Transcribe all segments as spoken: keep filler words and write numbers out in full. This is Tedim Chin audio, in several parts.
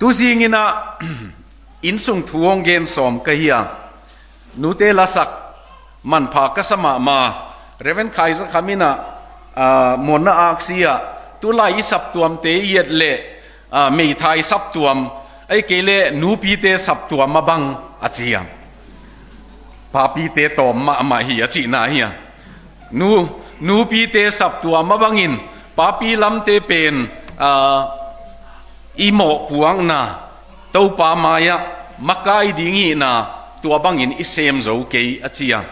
Tuzingin ah, innsung thu hong gen sawm ka hi a, nute lasak manpha ka sa mahmah. Reverend Khai Za Kham in ah, ah, Mawhna aksi ah, tulai i saptuamte i et leh, ah, meithai saptuam, ahih kei leh nupite saptuam a bang a ci a. Papite tawm mahmah hi a cihna hi a. Nu, nupite saptuam a bangin, papi lamte pen, ah, i mawhpuakna, Topa mai-ah makai ding hihna, tua bangin i sem zo kei a ci a.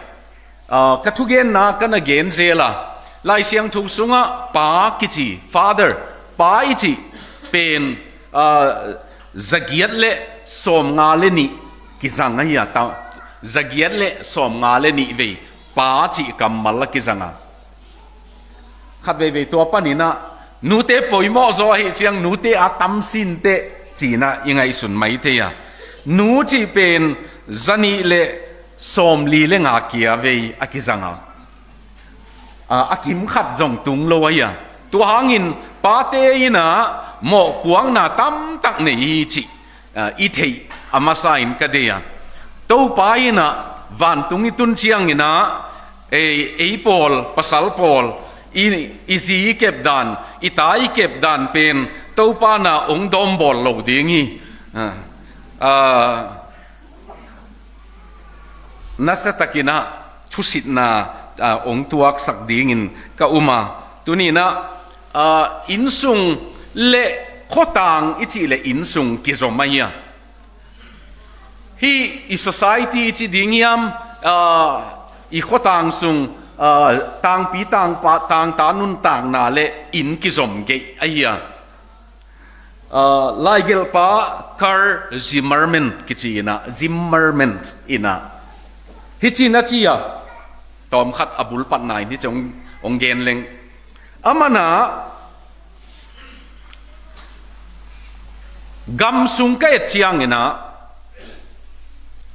Ah, ka thugenna ka na gen zel a, Lai Siangtho sungah pa kici, father, pa i cih pen, ah, zagiat le sawmnga le nih kizang ahi a, ta, zagiat le sawmnga le nih vei pa cih kammal a kizang a. Khat veivei tua panin ah, nute poimawh zaw ahih ciang nute a tam sin teh ci-in ah i ngaihsun mai thei a. Nu cih pen zanih le sawmli le nga kia vei a kizang a. A, a kim khat zong tung lo ahi a. Tua hangin pate in ah mawhpuakna tamtak nei hi cih, ah, i theih a masa in ka deih a. Topa in ah vantung i tun ciangin ah, ei, ei pawl, pasal pawl, i, i zi i kep dan, i ta i kep dan pen Topa in ah hong dawmbawl lo ding hi. Ah, ah, nasatakin ah thusitna, ah, hong tuaksak dingin ka um a. Tuni-in ah, ah, innsung le khuatang i cih leh innsung kizom ahi a. Hih i society i ci ding hiam, ah, i khuatang sung, ah, tangpi tangpa, tangta nuntakna le inn kizom geih ahi a. Ah, laigelhpa Carl Zimmerman kici in ah, Zimmerman in ah, hih ci-in a ci a, tawmkhat a bulpatna in hih ci hong, hong gen leng. Aman ah, gam sung ka et ciangin ah,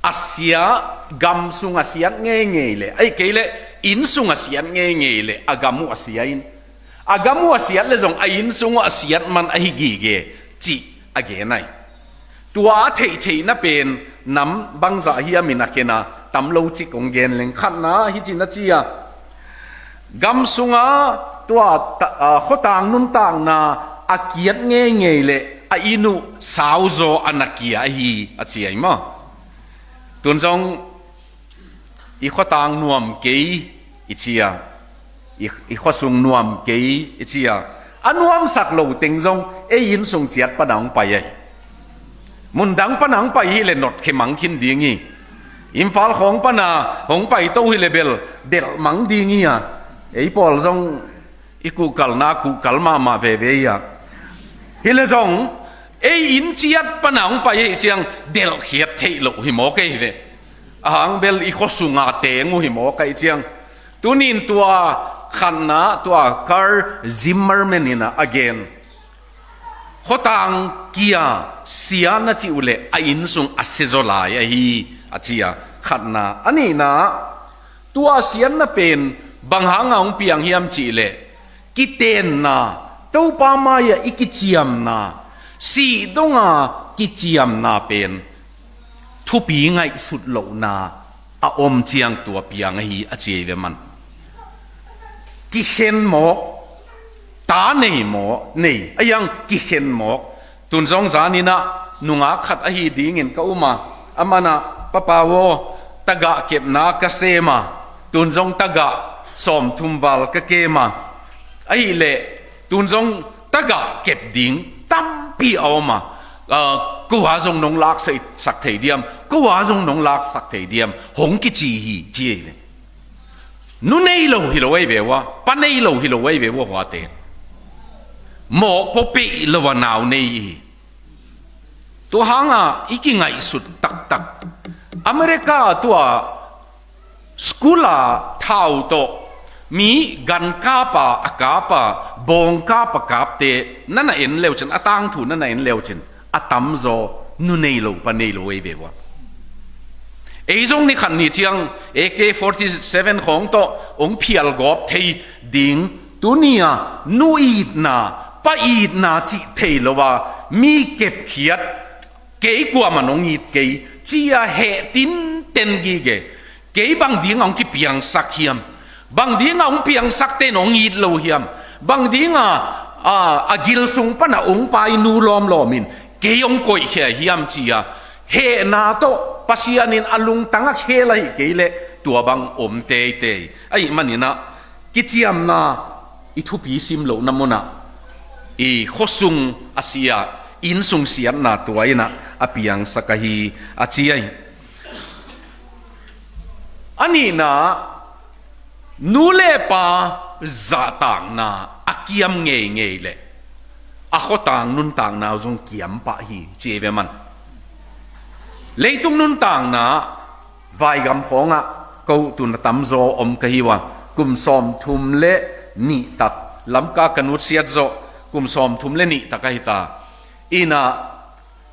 a sia, gam sung a siat ngeingei leh, ahih kei leh innsung a siat ngeingei leh, a gam uh a sia in, a gam uh a siat leh zong a innsung uh a siat man ahi gige cih a gen ahi. Tua a theihtheihna pen nam bangzah hiam in a khen a, tam lo cik hong gen leng. Khatna hih ci-in a ci a, gam sunga tua ta, a, khuatang nuntakna a kiat ngeingei leh a inn uh sauzaw a na kia ahi a ci ahi maw. Tun zong i khuatang nuam kei i ci a, i, i khuasung nuam kei i ci a, a nuamsak lo teng zong ei innsung ciat pana hong pai ahi. Mundang pana hong pai hileh notkhe mang khin ding hi. Imphal khawng pana hong paito hileh bel delh mang ding hi a. Ei pawl zong i kuhkalna kuhkal mahmah veve hi a. Hileh zong ei inn ciat pana hong pai ahih ciang delhkhiat theih loh hi mawk ei ve. Ahang bel i khuasunga teng uh hi mawk ahih ciang. Tuni-in tua khatna, tua Carl Zimmerman in ah a gen, khuatang kia sia na cih uhleh a innsung a siazaw lai ahi a ci a. Khatna. A nihna, tua siatna pen bang hanga hong piang hiam cih leh, kitenna, Topa mai-ah i kiciamna, sih donga kiciamna pen thupi ngaihsut lohna a om ciang tua piang ahi a ci ei ve man. Kikhen mawk, ta nei mawk, nei a hiang kikhen mawk. Tun zong zanin ah nungak khat ahi dingin ka um a, aman ah, "Papa aw, tagah kepna ka sem a, tun zong tagah sawmthum val ka kem a, ahih leh tun zong tagah kep ding tampi a om a, ah, ko a zong nong laksak thei diam, ko a zong nong laksak thei diam," hong kici hi ci ei ve. Nu nei lo hi lo ei ve ua, pa nei lo hi lo ei ve ua, huate. Mawhpaw peih lo a nau nei hi. Tua hanga i kingaihsut taktak. America tua school a thau tawh mi gan kapa a kapa, bawng kapa kapte nana en leucin, a tangthu nana en leucin, a tamzaw nu nei lo pa nei lo ei ve ua. Ei zong ni khat ni ciang A K forty seven khawng tawh hong phial gawp thei ding, tuni-a nu itna, pa itna cih thei lo a, mi kepkhiat, Kei kuamah nong it kei, ci-a heh tinten gige. Kei bang dingah hong kipiangsak hiam? Bang dingah hong piangsak ten hong it lo hiam? Bang dingah a, a gil sung panah hong pai nu lawmlawm in kei hong koihkhia hiam ci-a hehna tawh Pasian in a lungtang a khel ahi kei leh tua bang om teitei. Ahih maninah kiciamna i thupi sim lohna munah i khuasung a sia, innsung siatna tua innah a piangsak ahi a ci ahi. A nihna, nu le pa zahtakna a kiam ngeingei leh a khuatang nuntakna zong kiam pah hi ci ei ve man. Leitung nuntakna vaigam khawngah ko tun a tamzaw om ka hi uh a, kum sawmthum le nihtak, Lamka ka nutsiat zawh kum sawmthum le nihtak ahi ta. Innah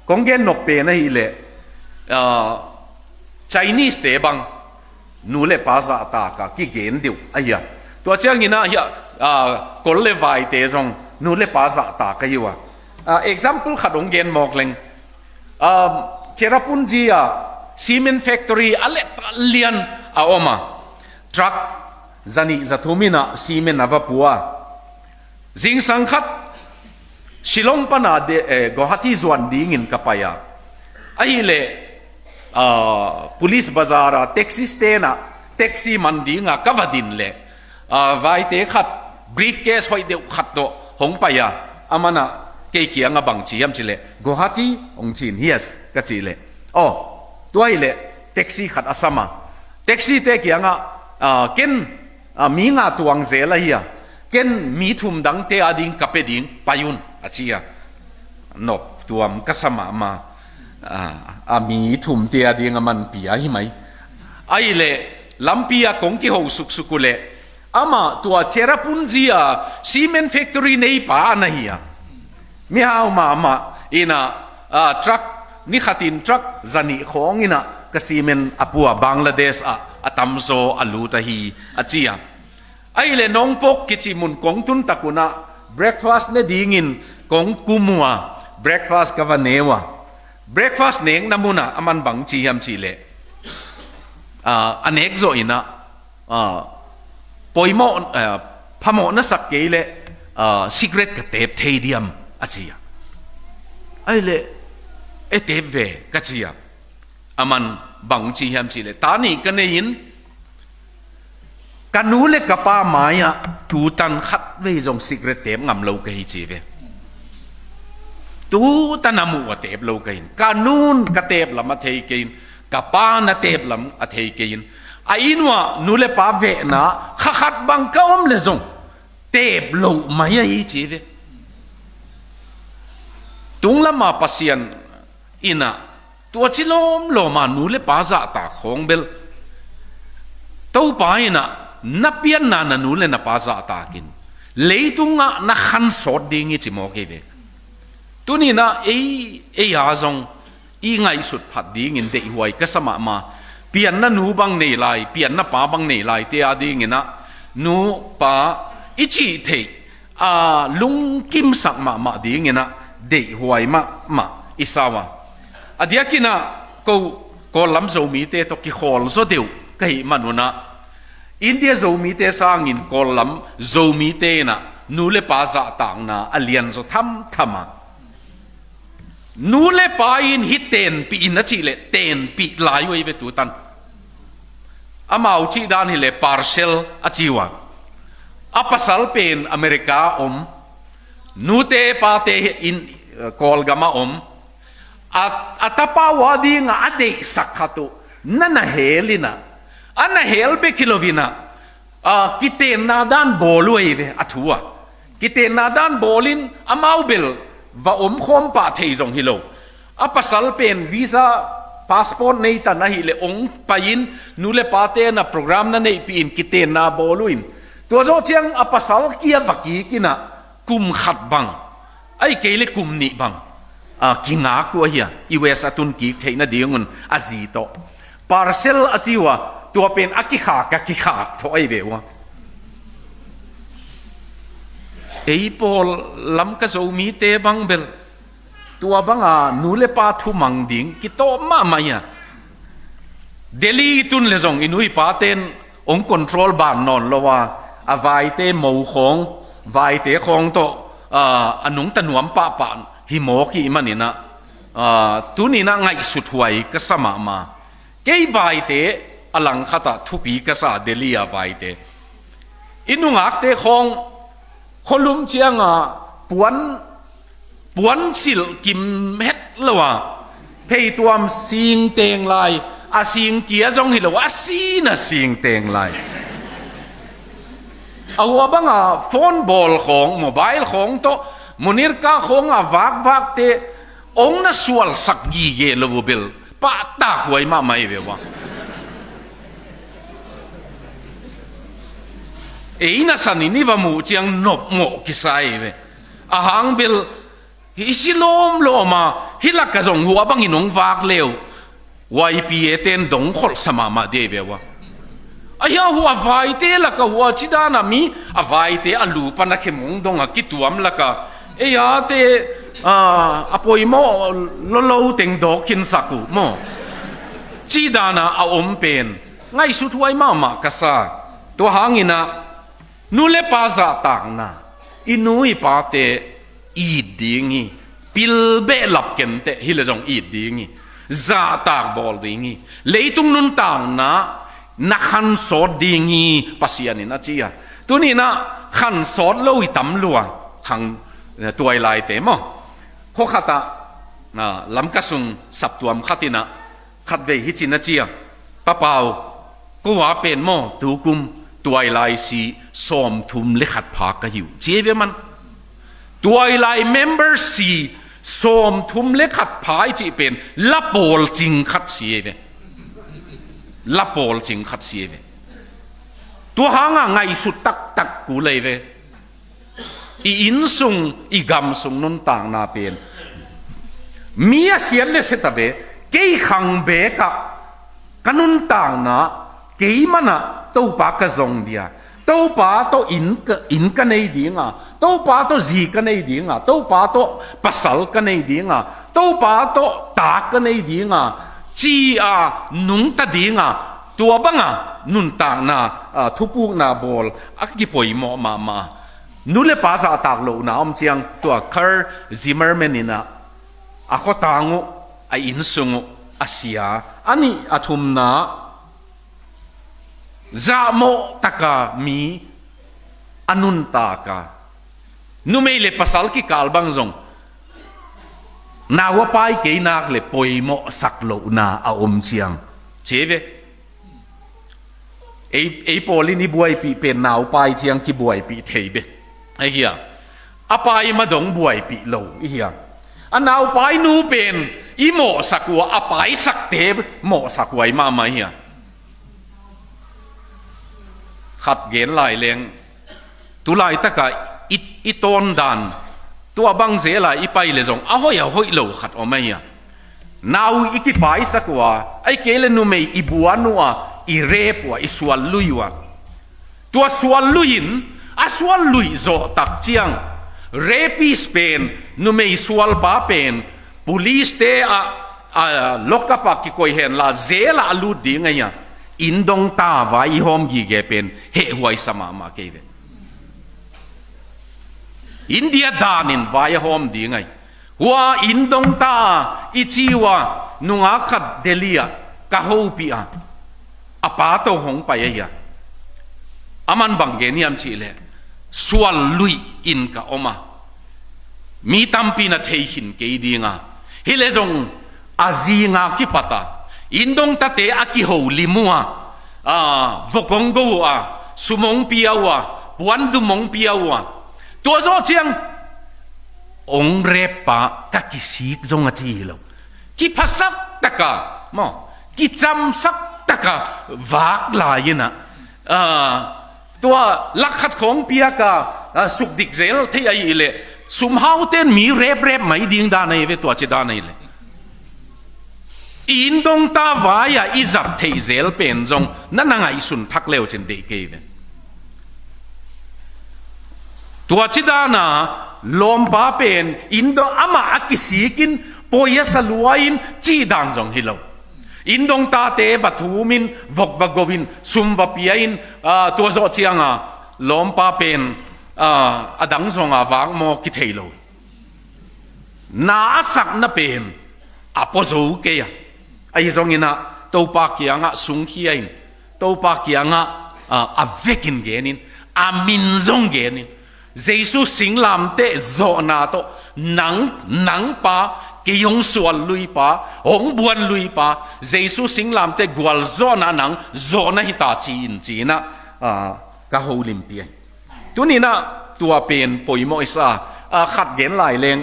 kong gen nop pen ahileh, ah, Chinese te bang nu le pa zahtak a kigen deuh ahi a. Tua cianginah hiah, ah, kol le vaite zong nu le pa zahtak ahi uh a. Ah, example khat hong gen mawk leng. Ah, Cherrapunji ah cement factory a let lian a om a. Truck zanih zathum innah cement a va pua. Zingsang khat Shillong pana de, eh, Guwahati zuan dingin ka pai a. Ahileh, ah, police bazar a taxi stand ah taxi man dinga ka va din leh, ah, vaite khat briefcase hoih deuh khat tawh hong pai a. Amanah kei kiangah bang ci hiam cileh, Guwahati hong cin, yes ka cih leh. Aw, tua hileh taxi khat a sam a. Taxi te kiangah, ah, ken, ah, mi nga tuang zel ahi a, ken mi thum dangte a ding ka pia ding, pai un a ci a. Nop tuam ka sa mahmah. Ah, a mi thumte a ding a man pia hi mai. Ahileh lampi a kong kiho suksuk uhleh amah tua Cherrapunji a cement factory neipa a na hi a. Mihau mahmah innah, ah, truck, nikhatin truck zanih khawng innah ka cement a pua, Bangladesh ah a tamzaw a lut ahi a ci a. Ahileh Nongpok kici mun kong tun tak unah breakfast ne dingin kong kum uh a, breakfast ka va ne uh a. Breakfast nekna munah a man bang ci hiam cihleh, ah, a nek zawh innah, ah, poimawh, ah, phamawh na sak kei leh, ah, cigarette ka tep thei diam a ci a. Ahileh e tep ve ka ci a. A man bang ci hiam cihleh, ta nih ka nei-in ka nu le ka pa mai-ah tutan khatvei zong cigarette tep ngam lo ka hi ci ve. Tutan a muh a tep lo ka hin, ka nun ka tep lam a thei kei in, ka pa na tep lam a thei kei in, a inn uah nu le pa vehna kha khat bang ka om le zong tep loh mai ahi ci ve. Tunglam a Pasian innah tua ci lawmlawm a nu le pa zahtak khawng bel Topa innah na pianna na nu le na pa zahtakin leitungah na khansawt ding hi ci mawk hi ve. Tuninah ei, ei a zong i ngaihsut phat dingin deihhuai ka sa mahmah. Pianna nu bang nei lai, pianna pa bang nei lai te a dinginah nu pa i cih theih a lungkimsak mahmah dinginah deihhuai mahmah i sa uh a. A diakinah ko Kawl lam Zomite tawh kikhawl zaw deuh ka hih manunah India Zomite sangin Kawl lam Zomite innah nu le pa zahtakna a lian zaw thamtham a. Nu le pa in hih tenpih in a cihleh tenpih lai uh ei ve tutan. Amau cih dan hileh Parcel a ci uh a. A pasal pen America om, nute pate in, eh, Kawlgam a om. A, a tapa uh a dingah a deihsak khat uh na na hel innah, a na hel bek hi lo innah, ah, kitenna dan bawl uh ei ve a thu a. Kitenna dan bawlin amau bel va omkhawm pah thei zong hi lo. A pasal pen visa, passport nei tan ahileh ong pai-in nu le pate na program na neihpih in kitenna bawl uh in, tua zawh ciang a pasal kia va kik innah kum khat bang, ahih kei le kum nih bang, ah, kingak uh ahi a, U S a tun kik theih nadingun a zi tawh. Parcel a ci uh a, tua pen a kikhak, a kikhak thawh ahi ve uh a. Ei pawl lam ka Zomite bang bel Tua banga nu le pa thumang ding kitawm mahmah hi a. Delhi i tun le zong i nu i paten hong control ban nawn lo a, a vaite mo khawng, vaite khawng tawh, ah, a nungta nuam pahpah hi mawk ih maninah, ah, tuninah ngaihsut huai ka sa mahmah. Kei vaite a langkhatah thupi ka sa, Delhi a vaite. I nungakte khawng khualum cianga puan, puan silh kim het lo a, pheituam sing teng lai, a sing kia zong hi lo, a sina sing teng lai. A hua banga phone bawl khawng, mobile khawng tawh, munirka khawng a vakvakte, ong na sualsak gige lo uh bel pahtak huai mahmah hi ve ua. Ei na sanin i va muh ciang nopmawh kisa hi ve. A hang bel i si lawmlawm a, hi laka zong hua bangin ong vak leu, Y P A ten dong kholhsa mahmah dei ve ua. A hia hua vaite laka hua cidana mi, a vaite a lu pana khemong donga kituam laka, ei ate, a, a poimawh lolo teng dawk khinsak uh maw? Cidana a om pen ngaihsut huai mahmah ka sa. Tua hanginah nu le pa zahtakna, i nu i pate it ding hi. Pil behlap kenteh hi le zong it ding hi. Zahtak bawl ding hi. Leitung nuntakna na khansawt ding hi, Pasian in a ci a. Tuninah khansawt lo i tam lua khang, eh, tuailaite maw? Khuakhatah, ah, Lamka sung saptuam khatinah khatvei hicin a ci a, Pa Pau, ko a pen maw tukum tuailai si sawmthum le khat pha ka hi uh, ci ei ve man. Tuailai member si sawmthum le khat pha i cih pen la pawl cing khat si ei ve. La pawl cing khat si ei ve. Tua hanga ngaihsut taktak kul ei ve. I innsung, i gamsung nuntakna pen mi a siat le siat a ve, kei khang bekah ka nuntakna, kei manah Topa ka zong dia, Topa tawh inn ka, inn ka nei dinga, Topa tawh zi ka nei dinga, Topa tawh pasal ka nei dinga, Topa tawh ta ka nei dinga, ci a nungta dinga, tua banga nuntakna, a, thupukna bawl a kipoimawh mahmah. Nu le pa zahtak lohna om ciang tua Carl Zimmerman inah a khuatang uh, a innsung uh a sia. A nih a thumna, zahmawh taka mi a nuntaka, numei le pasal kikal bang zong nau a pai kei nak le poimawhsak lohna a om ciang, ci ei ve. Ei, ei pawlin i buaipih pen naupai ciang kibuaipih thei bek ahi a, a pai ma dong buaipih lo ihi a. A naupai nu pen i mawhsak uh a, a paisakte mawhsak huai mahmah ihi a. Khat gen lai leng, tu laitakah i, i tawndan, tua bang zela i pai le zong a hoih a hoih lo khat om ahi a. Nau i kipaisak uh a, ahih kei le numei i buan uh a, i rep uh a, i sual lui uh a. Tua sual lui in, a sual lui zawh tak ciang, rapist pen, numei sualpa pen, police te a, a, lock up a kikoih henla, jail ah a lut ding ahi a. Inn dongta vai i hawm gige pen hehhuaisa mahmah kei ve. India danin vai a hawm ding ahi. Hua inn dongta i ci uh a, nungak khat Delhi ah ka hopih a, a pa tawh hong pai ahi a. Aman bang gen hiam cihleh, sual lui in ka om a, mi tampi na thei khin kei dinga, hi le zong a zinga kipata inn dongtate a kiho lim uh a, a, vok hong go uh a, sum hong pia uh a, puandum hong pia uh a, tua zawh ciang hong rep pa ka kisik zong a ci hi lo. Kiphasak taka maw, kicamsak taka vak lai inah, a, tua lakh khat khawng piaka, a, sukdik zel thei ahih leh, sumhaute'n mi reprep mai ding dan ahi ve, tua ci dan ahih leh. I inn dongta vai-ah i zat theih zel pen zong na na ngaihsun thak leu cin deih kei ve. Tua ci dana Lawmpa pen inn dong amah a kisikin poi a sa lua in cih dan zong hi lo. Inn dong tate va thumin vok va go in sum va pia in, aa, tua zawh cianga lawmpa pen, aa, a dang zonga vak maw kithei lo. Na a sakna pen a pua zo kei a. Ahi zonginah Topa kiangah sungkhia in, Topa kiangah, aa, a vekin genin, a min zong genin, Jesu singlamteh zawhna tawh nang, nang pa, kei hong sual lui pa, hong buan lui pa, Jesu singlamteh gualzawhna nang zawhna hita ci-in ci-inah, aa, ka holimpih ahi. Tuninah tua pen poimawh i sa a, khat gen lai leng.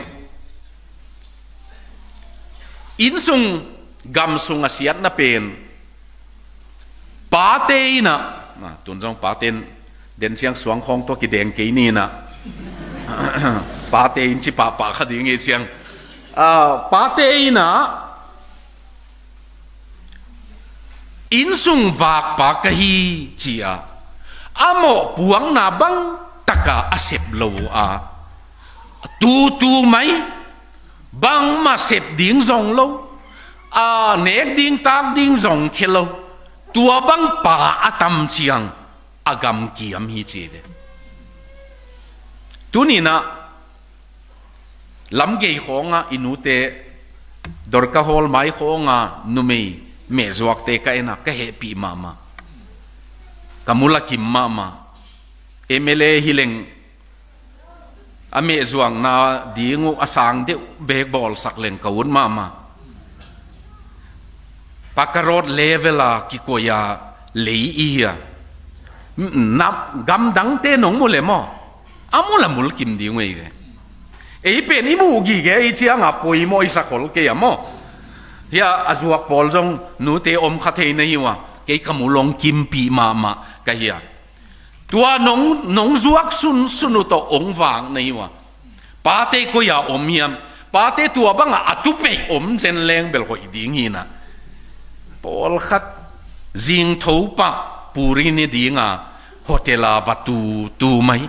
Innsung gamsung a siatna pen pate inah, a, tun zong pate in den ciang suang khawng tua kideng kei ninah. Pate in ci pahpah kha ding hi ciang, a, pate inah innsung vakpa ka hi ci-a a mawhpuakna bang taka a sep lo a, tutu mai, bangmah sep ding zong lo, a nek ding tak ding zong khia lo, tua bang pa a tam ciang a gamkiam hi ci ve. Tuninah lamgei khawngah i nute Dorka Hall mai khawnga numei mehzuakte ka enah ka hehpih mahmah. Ka mulakim mahmah. M L A hi leng a mehzuakna ding uh a sang deuh beek bawlsak leng ka ut mahmah. Paka road level a kikoih a lei i hi a. Gamdangte nong mu le maw? A mul a mulkim ding uh ei ve. Ei pen i muh gige i cianga poimawh i sakhol kei a maw? Hia a zuak pawl zong nute om kha thei na hi uh a, kei ka mul hong kimpih mahmah ka hi a. Tua nong, nong zuak sunsun uh tawh hong vak na hi uh a. Pate koi-a om hiam? Pate tua bangah a tupeih om zen leng bel hoih ding hinah. Pawlkhat zingtho pah puri ni dinga hotel a va tutu mai.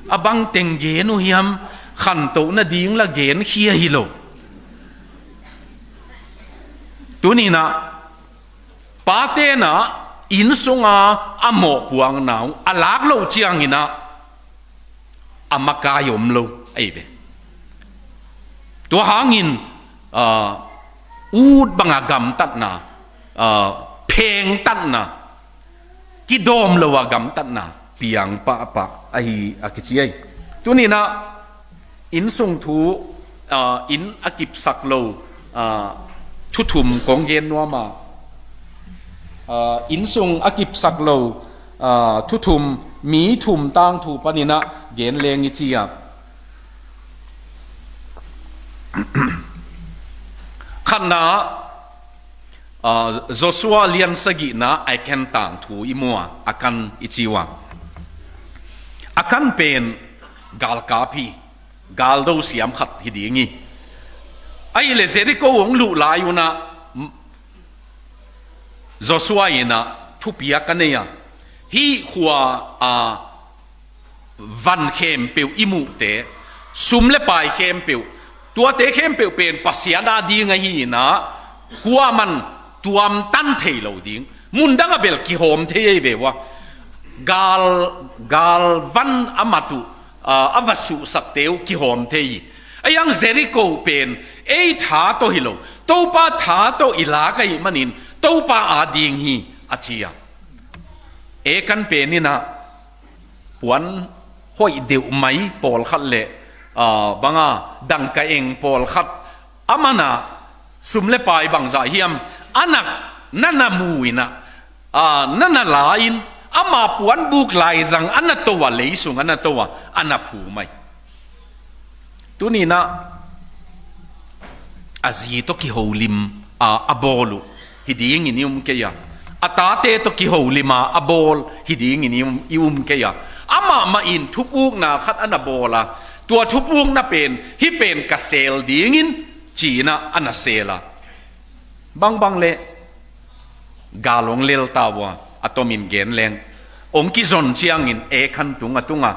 A bang teng gen uh hiam? Khantoh nading la genkhia hi lo. Tuninah pate na inn sunga a mawhpuakna uh a lak loh cianginah a makai om lo ahi ve. Tua hangin, ah, ut banga gamtatna, ah, phengtatna, kidawm lo a gamtatna piang pahpah ahi a kici ahi. Tuninah innsung thu, ah, inn a kipsak lo, ah, thu thum kong gen nuam a, ah, innsung a kipsak lo, ah, thu thum, mi thum tangthu paninah gen leng i ci a. Khatna, ah, Joshua lian sagihna Achan tangthu i mu a, Achan i ci uh a. Achan pen galkap hi, galdo siam khat hi ding hi. Ahileh Jericho hong luh lai unah Joshua inah thupiak a nei a, hih khua a van khempeuh i muhte, sum le pai khempeuh, tuate khempeuh pen Pasian a ding ahi inah kuaman tuamtan thei lo ding. Mundang a bel kihawm thei ei ve uh a. Gal, galvan a mat uh, a, a va suhsakte uh kihawm thei hi. A iang Jericho pen ei tha tawh hi lo, Topa tha tawh i lak ahih manin Topa a ding hi a ci a. Achan pen inah puan hoih deuh mai pawlkhat le, aa, banga dangka eng pawlkhat a mana sum le pai bangzah hiam a nak na na mu inah, aa, na na la in ama puanbuk laizang a na to a, leisung a na to a, a na phu mai. Tuninah a zi tawh kiholim a, a bawl uh hi dingin i um kei a, a tate tawh kiholim a, a bawl hi dingin i um, i um kei a, amah mah in thupukna khat a na bawl a, tua thupukna pen hih pen ka seel dingin ci-inah a na seel a. Bangbang le gal hong lel ta uh a, a tomin gen leng hong kizon ciangin Achan tung a tung a,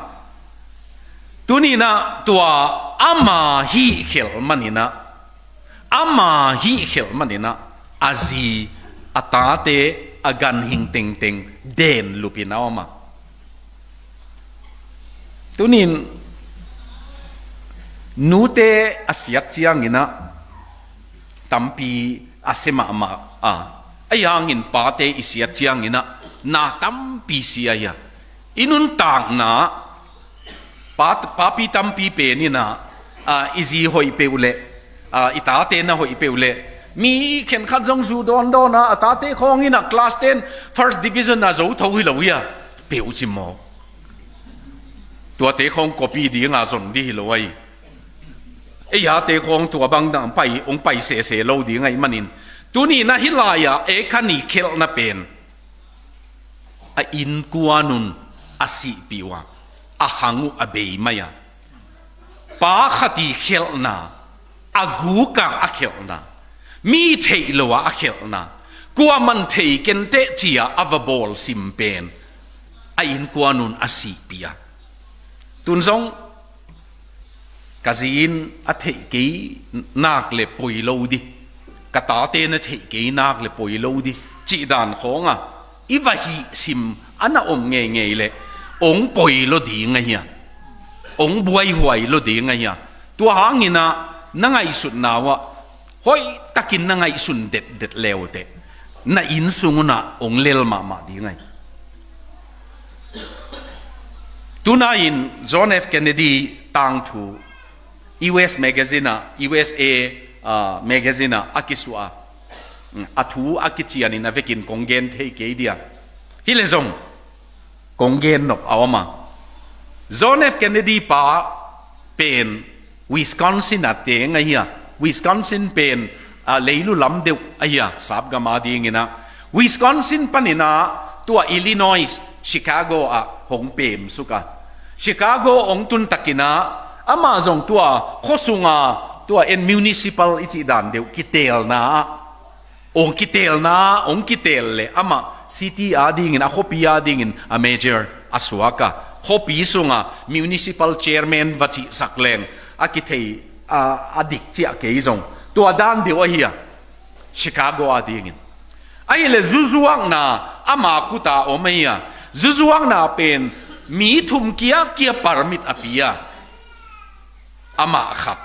Tuninah tua ama hih khelh maninah, ama hih khelh maninah a zi, a tate, a ganhing tengteng den lupin a om a. Tunin nute a siat cianginah tampi a sia mahmah a, ahi hangin pate i siat cianginah na tampi sia hi a. I nuntakna pa, papi tampi peninah, a, i zi hoih peuh leh, a, i tate na hoih peuh leh, mi khenkhat zong zu dawndawnah a tate khawng inah class ten first division a zo tho hi lo hi a, peuh ci maw. Tuate khawng copy dinga zon dih hi lo ahi. Ei ate khawng tua bang dang pai, hong pai sese lo ding ahih manin, tuninah hih lai-ah ei khan i khelhna pen a innkuan un a sihpih uh a, a khang uh a bei mai a. Pa khat i khelhna, a gukah a khelhna, mi theih lo-ah a khelhna, kuaman thei kenteh ci-a a va bawl sim pen a innkuan un a sihpih a. Tun zong ka zi in a theih kei nak le poi lo dih, ka tate na theih kei nak le poi lo dih, cih dan khawnga i va hih sim a na om ngeingei leh hong poi lo ding ahi a, hong buaihuai lo ding ahi a. Tua hanginah na ngaihsutna uh ah hoihtakin na ngaihsun detdet le uh teh, na inn sung unah hong lel mahmah ding ahi. Tuna in John F Kennedy tangthu U S magazine ah, U S A, ah, magazine ah a kisuah a, a thu a kicianin a vekin kong gen thei kei dia. Hi le zong kong gen nop a om a. John F Kennedy pa pen Wisconsin a teng ahi a. Wisconsin pen, ah, leilu lam deuh ahi a, sapgam a dinginah. Wisconsin paninah tua Illinois, Chicago ah hong pemsuk a. Chicago hong tuntakinah amah zong tua khuasunga tua en municipal i cih dan deuh kitelna ah, hong kitelna, hong kitel le amah city a dingin, a khuapi a dingin a mayor a suak a, khuapi sunga municipal chairman va cihsak leng a kithei, a, a dik ciah kei zong tua dan deuh ahi a, Chicago a dingin. Ahih le zuzuakna ama khuta om ahi a, zuzuakna pen mi thum kiakia permit a pia, amah khat,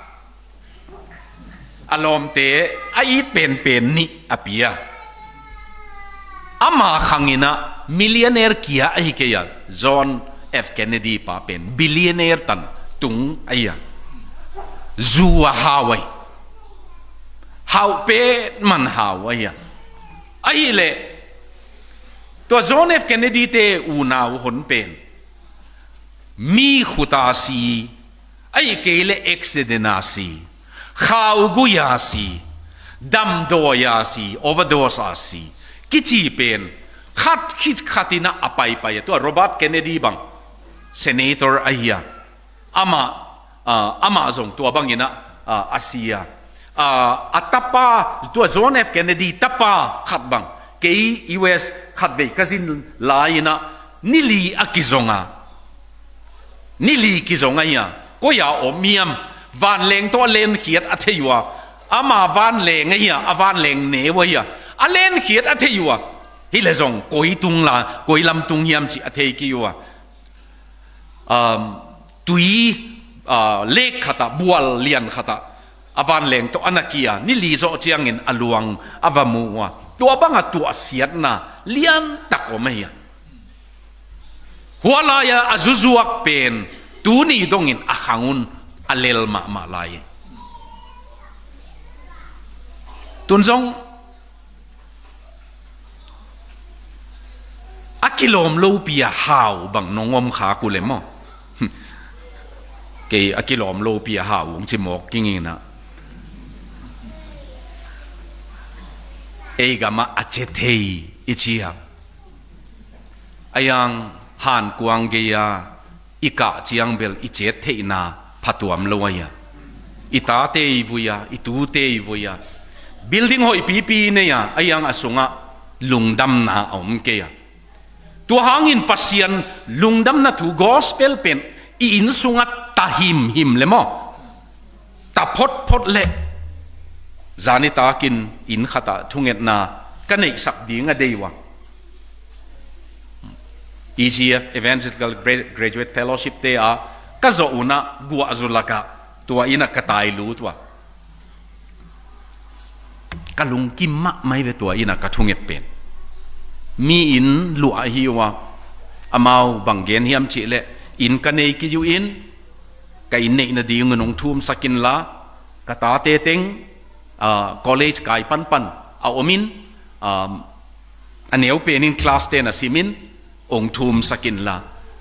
a lawmte a it penpen nih a pia. Ama khanginah millionaire kia ahi kei a, John F Kennedy pa pen billionaire tan tung ahi a. Zu a hau ahi, hau pen man hau ahi a. Ahih leh tua John F Kennedy te unau hon pen mi khuta si, ahih kei le accident a si, khaugui a si, damdawi a si, overdose a si, kici pen khat khit khatinah a paipai a. Tua Robert Kennedy bang senator ahi a, amah, ah, amah zong tua banginah, ah, a si a. Ah, a tapa, tua John F Kennedy tapa khat bang kei U S khatvei ka zin lai-inah nili a kizong a, nili kizong ahi a. Koi-a om hiam? Vanleng tawh a lenkhiat a thei uh a, ama vanleng ahi a, a vanleng neu ahi a, a lenkhiat a thei uh a. Hi le zong koi tung la, koi lam tung hiam cih a thei kei uh a. Um, tui, uh, lek khatah, bual lian khatah a vanleng tawh a na kia, nili zawh ciangin a luang a va mu uh a. Tua banga tuahsiatna liantak om ahi a. Hua lai-a a zuzuak pen tuni dongin a khang un a lel mahmah lai. Tun zong a kilawm lopi a hau bang nong om khak uh le maw? Kei a kilawm lopi a hau ung ci mawk kinginah, ei gamah a ce thei i ci a. A yang hankuang gei-a i kah ciang bel i ciat theihna phatuam lo ahi a. I tate i vui a, i tute i vui a, building hoihpipi i nei a, a yang a sungah lungdamna a om kei a. Tua hangin Pasian lungdamna thu gospel pen i inn sungah ta himhim le maw, ta photphot le, zani takin inn khatah thungetna ka neihsak ding a dei uh a, E G F Evangelical Gra- Graduate Fellowship te a ka zawh unah guahzu lakah tua innah ka tai lut uh a, ka lungkim mahmah hi ve tua innah ka thunget pen. Mi inn luah ahi uh a, amau bang gen hiam cihleh, inn ka nei kei uh in, ka inn neih nadingun hong thumsak inla, ka tate teng, ah, college kai panpan a om in, ah, a neu penin class ten a simin hong thumsak inla,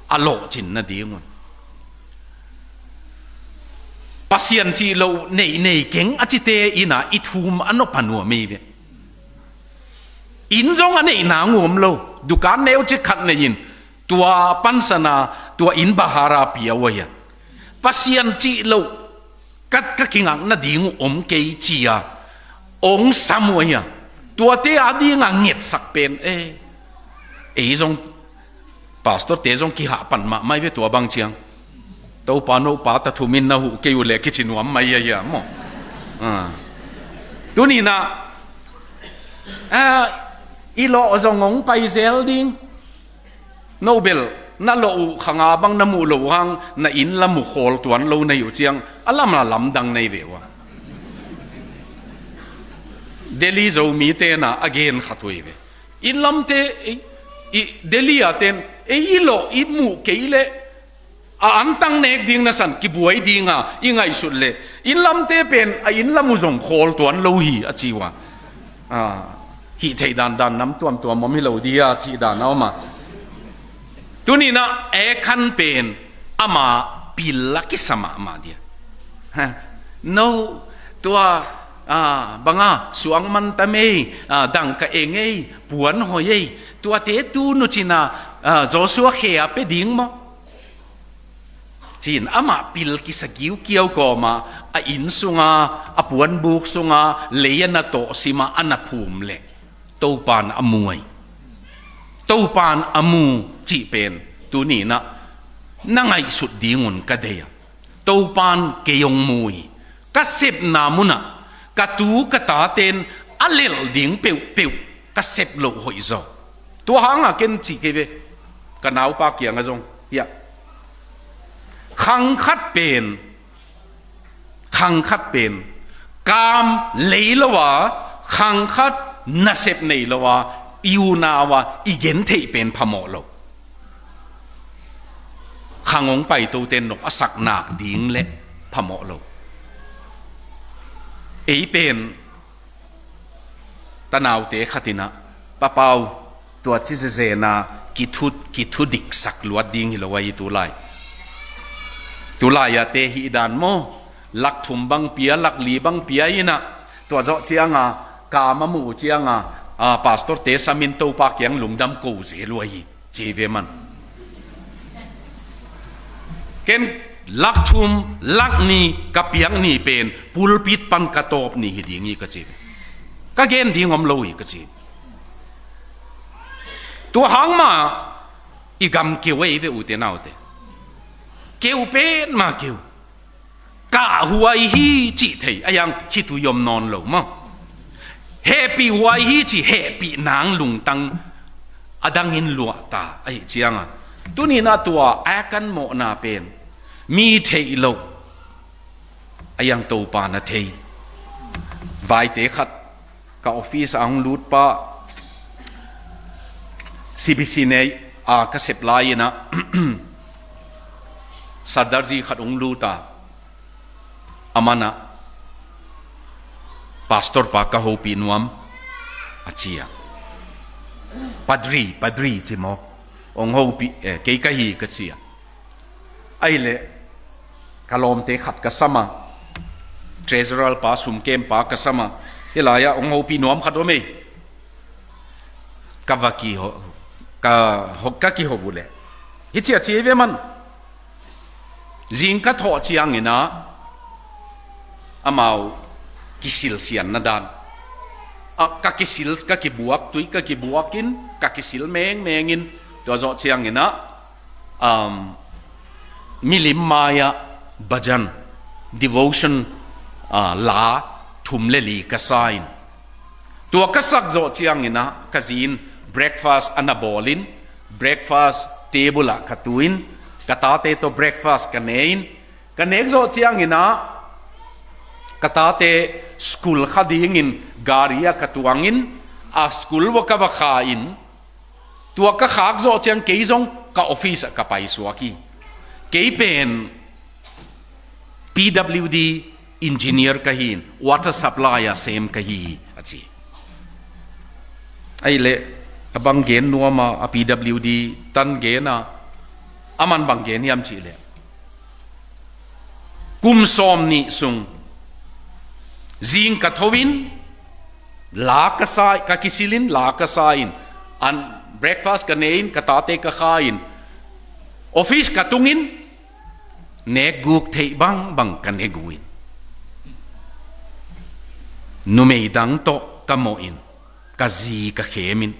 a lawhcin nadingun. Pasian cih loh nei nei keng a cite innah i thum a nop a nuam hi ve. Inn zong a neihna ngum lo, dukan neu cik khat nei in, tua pansana, tua inn bahara pia uh ahi a, Pasian cih loh ka, ka kingak nading uh om kei ci-a hong sam uh ahi a, tuate a dinga ngetsak pen, eh, ei zong, pastor te zong kihah pan mahmah hi ve tua bang ciang. Topa nopa ta thumin na huh kei uh leh kici nuam mai ahi a maw. Ah. Tuninah, ah, i lawh zong hong pai zel ding. No bel, na lawh uh khanga bang na muh loh uh hang, na inn lam uh khawl tuan lo na hi uh ciang, a lam a lamdang na hi ve uh a. Delhi Zomi tenah a gen khat uh hi ve. Inn lamte, i, i Delhi a ten, ei i lawh i muh kei leh, a antang nek ding nasan kibuai dinga i ngaihsut leh, inn lamte pen a inn lam uh zong khawl tuan lo hi a ci uh a. Ah, hih theih dandan nam tuamtuam om hi lo dia cih dan a om a. Tuninah aircon pen ama pil a kisa mahmah dia. Ha, no, tua, ah, banga suang man ta mei, ah, dangka eng ei, puan hoi ei, tuate tu nucina, ah, Joshua khe a pe ding maw? Cin amah pil kisa kiukiau kawma, a inn sunga, a puanbuk sunga lei a na tawhsima a na phum leh Topan a mu ahi. Topan a mu cih pen tuninah na ngaihsut dingun ka dei a, Topan kei hong mu hi. Ka sepna munah ka tu ka taten a lelh ding peuhpeuh ka sep loh hoih zaw. Tua hanga ken cih kei ve, ka naupa kiangah zong, hiah, khang khat pen, khang khat pen kam lei lo a, khang khat nasep nei lo a, i unau a i gentheih pen phamawh lo. Khang hong paitote nop a sak nak ding leh phamawh lo. Ei pen tanaute khatinah, Papau, tua ci zezena kithu, kithudiksak luat ding hi lo ahi tulai. Tulai-a te hih dan maw, lak thum bang pia, lak li bang pia innah, tua zawh cianga, kam a muh uh cianga, ah, pastor te samin Topa kiang lungdam ko zel uh ahi, ci ve man. Ken lak thum, lak ni ka piak ni pen pulpit pan ka tawp ni hi ding hi ka ci ve. Ka gen ding om lo hi ka ci. Tua hang mah i gam keu ei ve ute naute. Keu pen mah keu. Kahhuai hi cih thei a, yang khitui om nawn lo maw. Hehpihhuai hi cih hehpih nang lungtang a dangin luahta ahi cianga, tuninah tua a kan mawhna pen mi theih loh a, yang Topa na thei. Vaite khat ka office a hong lutpa, C B C nei a ka sep lai-inah Sardarji khat hong luta, amanah, Pastor pa ka hopih nuam, a ci a. Padri, padri ci maw. Hong hopih, eh, kei ka hi ka ci a. Ahileh ka lawmte khat ka sama, treasurer pa, sumkem pa ka sama, hih lai-ah hong hopih nuam khat om ei. Ka va kiho, ka ho, ka kiho uh leh, hih ci a ci ei ve man. Zing ka thawh cianginah amau kisilsianna dan, a, ka kisil, ka kibuak, tui ka kibuakin ka kisil mengmengin, tua zawh cianginah, um, Milim mai-ah bhajan, devotion, ah, la thum le li ka sa in, tua ka sak zawh ciangin ah ka zi in breakfast a na bawl in, breakfast table ah ka tu in, ka tate tawh breakfast ka ne in, ka nek zawh ciangin ah ka tate school kha dingin gari ah ka tuang in, a school va ka va kha in, tua ka khak zawh ciang kei zong ka office ah ka paisuak hi. Kei pen P W D engineer ka hi in, water supply a sem ka hi hi, a ci. Ahih leh a bang gen nuam a, a P W D tan gen a, a man bang gen hiam cih leh, kum sawm nih sung zing ka tho in, la ka sa, ka kisil in, la ka sa in, an breakfast ka ne in, ka tate ka kha in, office ka tung in, nek guk theih bangbang ka ne gu in, numei dang tawh ka mawh in, ka zi ka khem in.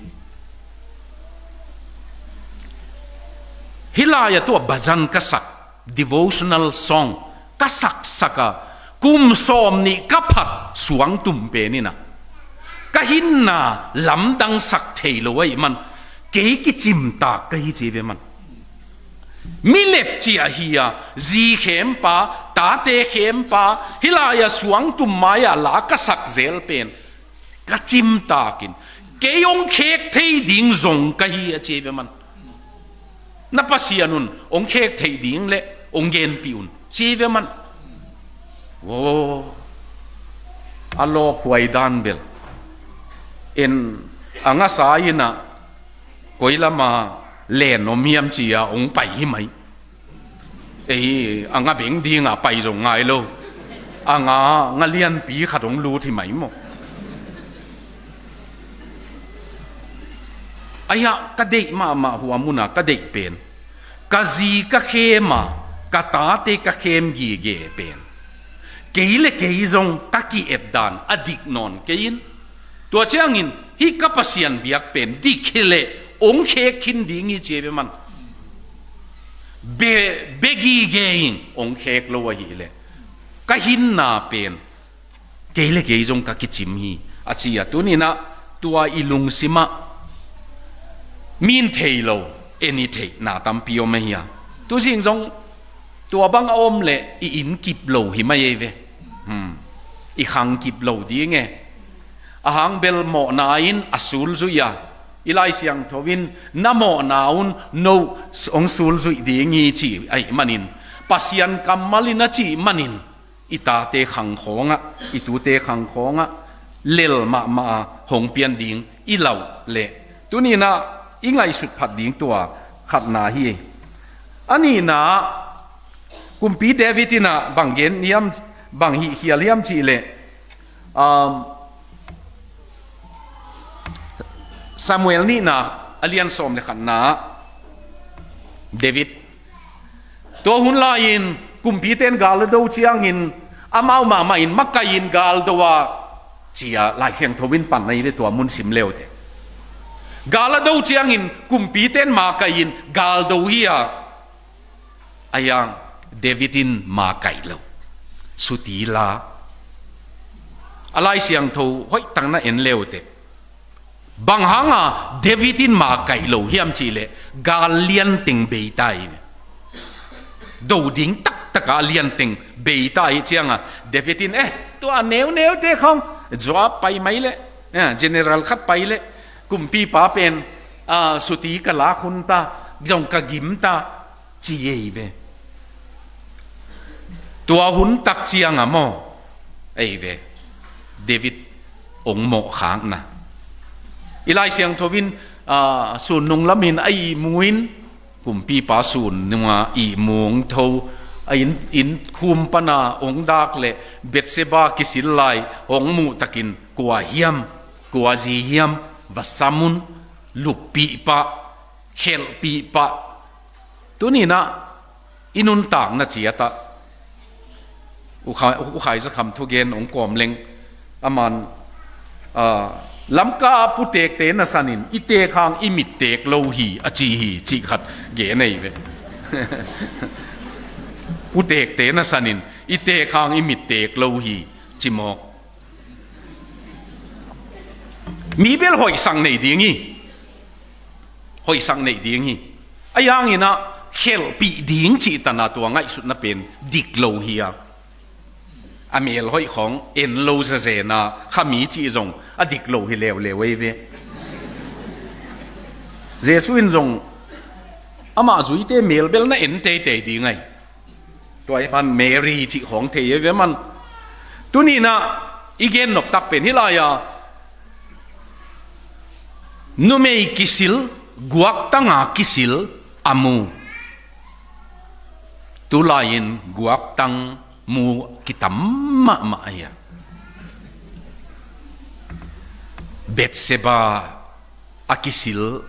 Hih lai-ah tua bhajan ka sak, devotional song ka saksak a, kum sawm nih ka phat suangtum pen in ah, ka hinna lamdang sak thei lo ahih man, kei kicimtak ka hi ci ve man. Mi lepcia hi a, zi khempa, tate khempa, hih lai-ah suangtum mai-ah la ka sak zel pen ka cimtak in, kei hong khek thei ding zong ka hi a ci ve man. Na Pasian un hong khek thei ding le hong genpih un ci ve man. Aw, a lawphuai dan bel en, a ngasa in ah koi lama len om hiam ci-a hong pai hi mai. Ei, a nga beng dinga pai zong ngai lo. A nga, nga lianpi khat hong lut hi mai maw. Ahi a, ka deih mahmah hua muna ka deih pen, ka zi ka khem a, ka tate ka khem gige pen, kei le kei zong ka ki-et dan a dik nawn kei in. Tua ciangin hih ka Pasian biak pen dik hi leh hong khek khin ding hi ci ve man. Be, be gige in hong khek lo ahih leh ka hinna pen kei le kei zong ka kicim hi, a ci a. Tuni-in ah tua i lungsim ah mi in thei lo, en i theihna tampi om ahi a. Tuzing zong tua bang a om leh i inn kip lo hi mai ei ve. Hmm. I khang kip lo ding e. A hang bel mawhna in a sulzuih a, i Lai Siangtho in na mawhna un no hong sulzuih ding hi ci ahih manin, Pasian kammal in a cih manin, i tate khang khawngah, i tute khang khawngah lel mahmah a hong pian ding i lauh leh, tuni-in ah i ngaihsut phat ding tua khatna hi. A nihna, Kumpi David in ah bang gen hiam, bang hih khial hiam cih leh, um, Samuel nihna a lian sawm le khatna ah David, tua hun lai-in kumpite in gal a do ciangin amau mahmah in makai in gal do a, ci-a Lai Siangtho in pan ahi ve, tua mun sim le uh teh. Gal a do ciangin kumpite in makai in gal do hi a, ahi hang David in makai lo, suti la. A Lai Siangtho hoihtak na en le uh teh, bang hanga David in makai lo hiam cih leh gal lianteng bei ta hi ve. Do ding taktak a lianteng bei ta hi ciangah David in, eh, tua a neuneute khawng, Joab pai mai leh, eh, general khat pai leh, kumpipa pen, ah, suti ka lak hun ta, zong ka gim ta, ci ei ve. Tua hun tak ciangah maw, ei ve, David hong mawhkhakna. I Lai Siangtho in, ah, sun nung lamin a ihmu in, kumpipa sun nunga ihmu hong tho, a inn, inn khum pana hong dak leh Bathsheba kisil lai hong muh takin, kua hiam, kua zi hiam, va sam un, luppih pah, khelhpih pah. Tuni-in ah i nuntakna ciat ah U Khai, U Khai Za Kham thugen hong kawm leng, aman, ah, Lamka a putekte nasanin i tek hang i mit tek lo hi, a ci hi, cih khat gen ei ve. Khutekte na sanin i teek hang i mit teek lo hi, ci mawk. Mi bel hoihsak nei ding hi. Hoihsak nei ding hi. A yanginah khelhpih ding cih tana tua ngaihsutna pen dik lo hi a. A mel hoih khawng en lo zazena khami cih zong a dik lo hi leuleu ei ve. Jesuh in zong amah zuite mel bel na en teitei ding ai. Tua hi man Mary cih khawng thei ei ve man. Tuninah i gen noptak pen hi lai-a numei kisil, guaktanga kisil a mu. Tulai-in guaktang mu kitam mahmah ahi a. Betseba a kisil.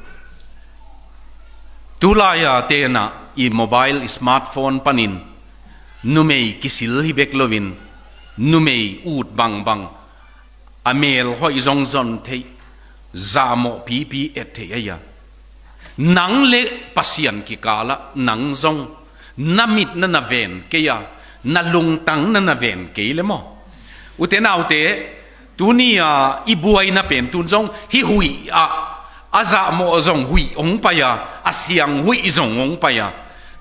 Tulai-a tenah i mobile, i smartphone panin numei kisil hi bek loin numei ut bangbang, a mel hoih zong zon theih, zahmawh pipi et theih ahi a. Nang le Pasian kikalah nang zong na mit na na ven kei a, na lungtang na na ven kei le maw? Ute naute, tuni-a i buaina pen tun zong hih huih ah, a zahmawh zong huih hong pai a, a siang huih zong hong pai a.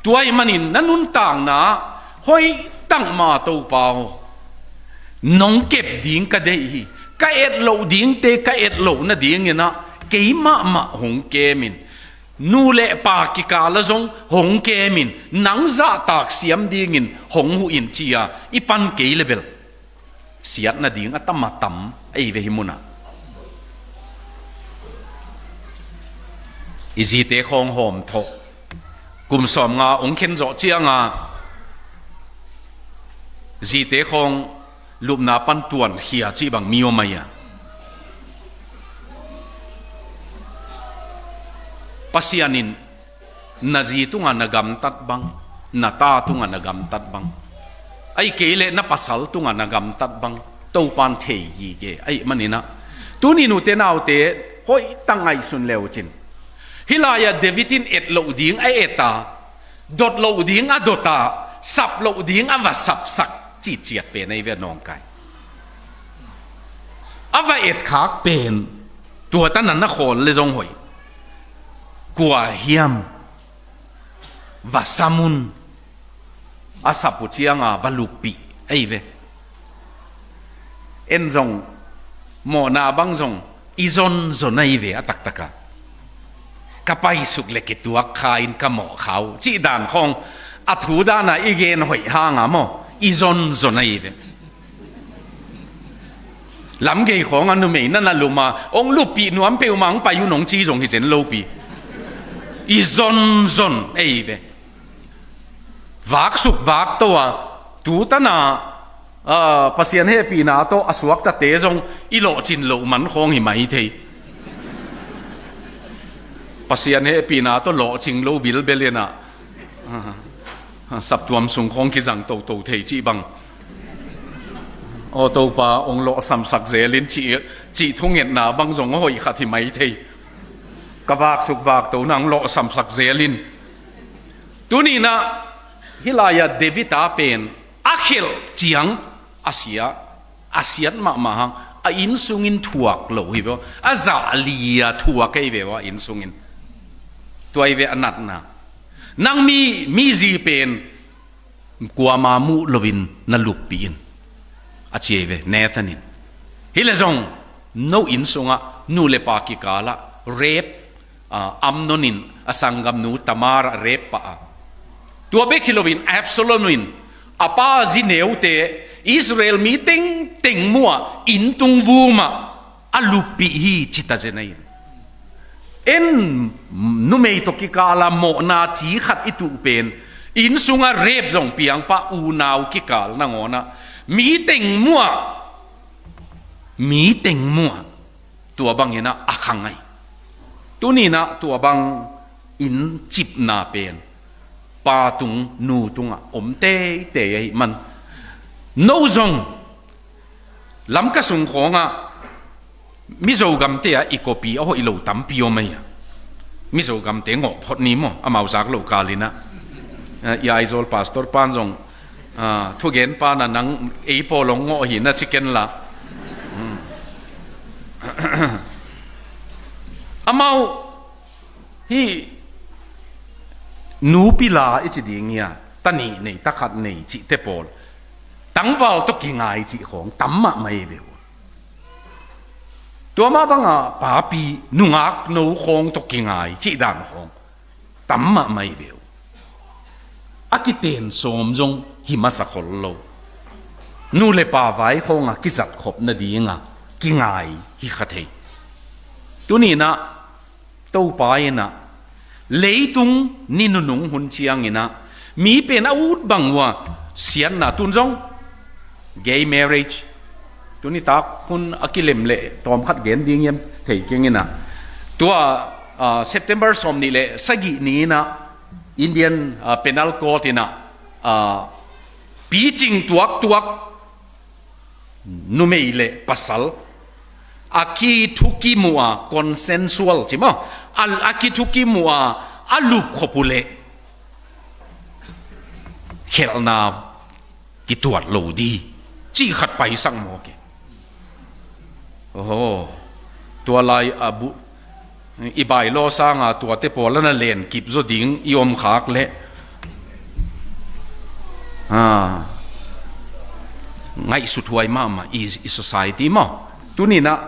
Tua ahih manin na nuntakna ah hoih takma Topa aw, nong kep ding ka deih hi. Ka et loh dingte ka et loh nadinginah kei mahmah hong kemin, nu le pa kikala zong hong kemin, nang zahtak siam dingin hong huh in ci-a i pan kei le bel siat nading a tam a tam ei ve hih munah. I zite khawng hawmthawh, kum sawmnga hong khen zawh cianga zite khawng lupna pan tuankhia cih bang mi om ahi a. Pasian in na zi tungah na gamtat bang, na ta tungah na gamtat bang, ahih kei leh na pasal tungah na gamtat bang Topan thei hi ke. Ahih maninah tuni nute naute hoih tak ngaihsun le uh cin. Hih lai-ah David in et loh ding a et a, dot loh ding a dot a, sap loh ding a va sapsak citciat pen ahi ve nawngkai. A va etkhak pen tua tanan a khawl le zong hoih. Kua hiam va sam un, a sap uh cianga va luppih ahi ve. En zong mawhna bang zong i zonzon ahi ve a taktaka. Ka paisuk le kituak kha in ka mawh kha uh cih dan khawng a thu dana i gen hoih hanga maw, i zonzon ahi ve. Lamgei khawng a numei na na lum a, hong luppih nuam peuhmah hong pai un hong ci zong hi zen lopi. I zonzon ahi ve. Vaksuk vakto a, tu tana, ah, Pasian hehpihna tawh a suaktate zong i lawhcin loh man khawng hi mai thei. Pasian hehpihna tawh lawhcing lo bilbel inah, ah, ah, saptuam sung khawng kizang toto thei cih bang. Aw Topa, hong lawhsamsak zelin cih, cih thungetna bang zong a hoih khat hi mai thei. Ka vaksuk vakto na hong lawhsamsak zelin. Tuninah hih lai-ah David a pen a khelh ciang a sia, a siat mahmah hang, a innsungin thuak lo hi ve aw, a zahli-a thuak ahi ve aw, a innsungin. Tua hi ve a natna. Nang mi, mi zi pen kuama muh loin na luppih in, a ci ahi ve Nathan in. Hi le zong no innsungah nu le pa kikalah rape, ah, Amnon in a sanggamnu Tamar a rape pah a. Tua bek hi loin Absalom in a pa zi neute Israel mi tengteng muah inntung vumah a luppih hi cita zen ahi. En numei tawh kikala mawhna ci khat i tuh pen innsungah rape zong piangpah unau kikal nangawnah mi teng muah, mi teng muah tua banginah a khang ahi. Tuninah tua bang inncipna pen pa tung nu tungah om teitei ahi man. No zong Lamka sung khawngah Mizo gamte ah i kopi a hoih lo tampi om ahi a. Mizo gamte ngawh phot ni maw, amau zak loh kalinah. Eh, i Aizawl pastor pan zong Ah, thugen pa na nang ei pawl hong ngawh hi na ci ken la. Amau hi nupi la i ci ding hia, ta nih nei, ta khat nei cihte pawl tangval tawh kingai cih khawng tam mahmah hi ve uh. Tua mah banga papi nungak no khawng tawh kingai cih dan khawng tam mahmah hi ve uh. A kiten sawm zong hi masa khol lo. Nu le pa vai khawnga kizat khop nadinga kingai hi kha thei. Tuninah Topa inah leitung ni nunung hun cianginah mi pen a ut bang uh a siatna tun zong gay marriage tuni tak hun a kilem le tawmkhat gen ding hiam thei keng inah tua, ah, September sawm nih le sagih ni inah Indian, ah, Penal Code inah, ah, picing tuaktuak numei le pasal a kithukim uh a consensual ci maw, a, a kithukim uh a a lupkhop uh leh khelhna kituat lo di cih khat paisak mawk e. Oho, tua lai a bu, i bylaw sanga tuate pawl a na len kip zaw ding i om khak leh, ah, ngaihsut huai mahmah i, i society maw. Tuninah,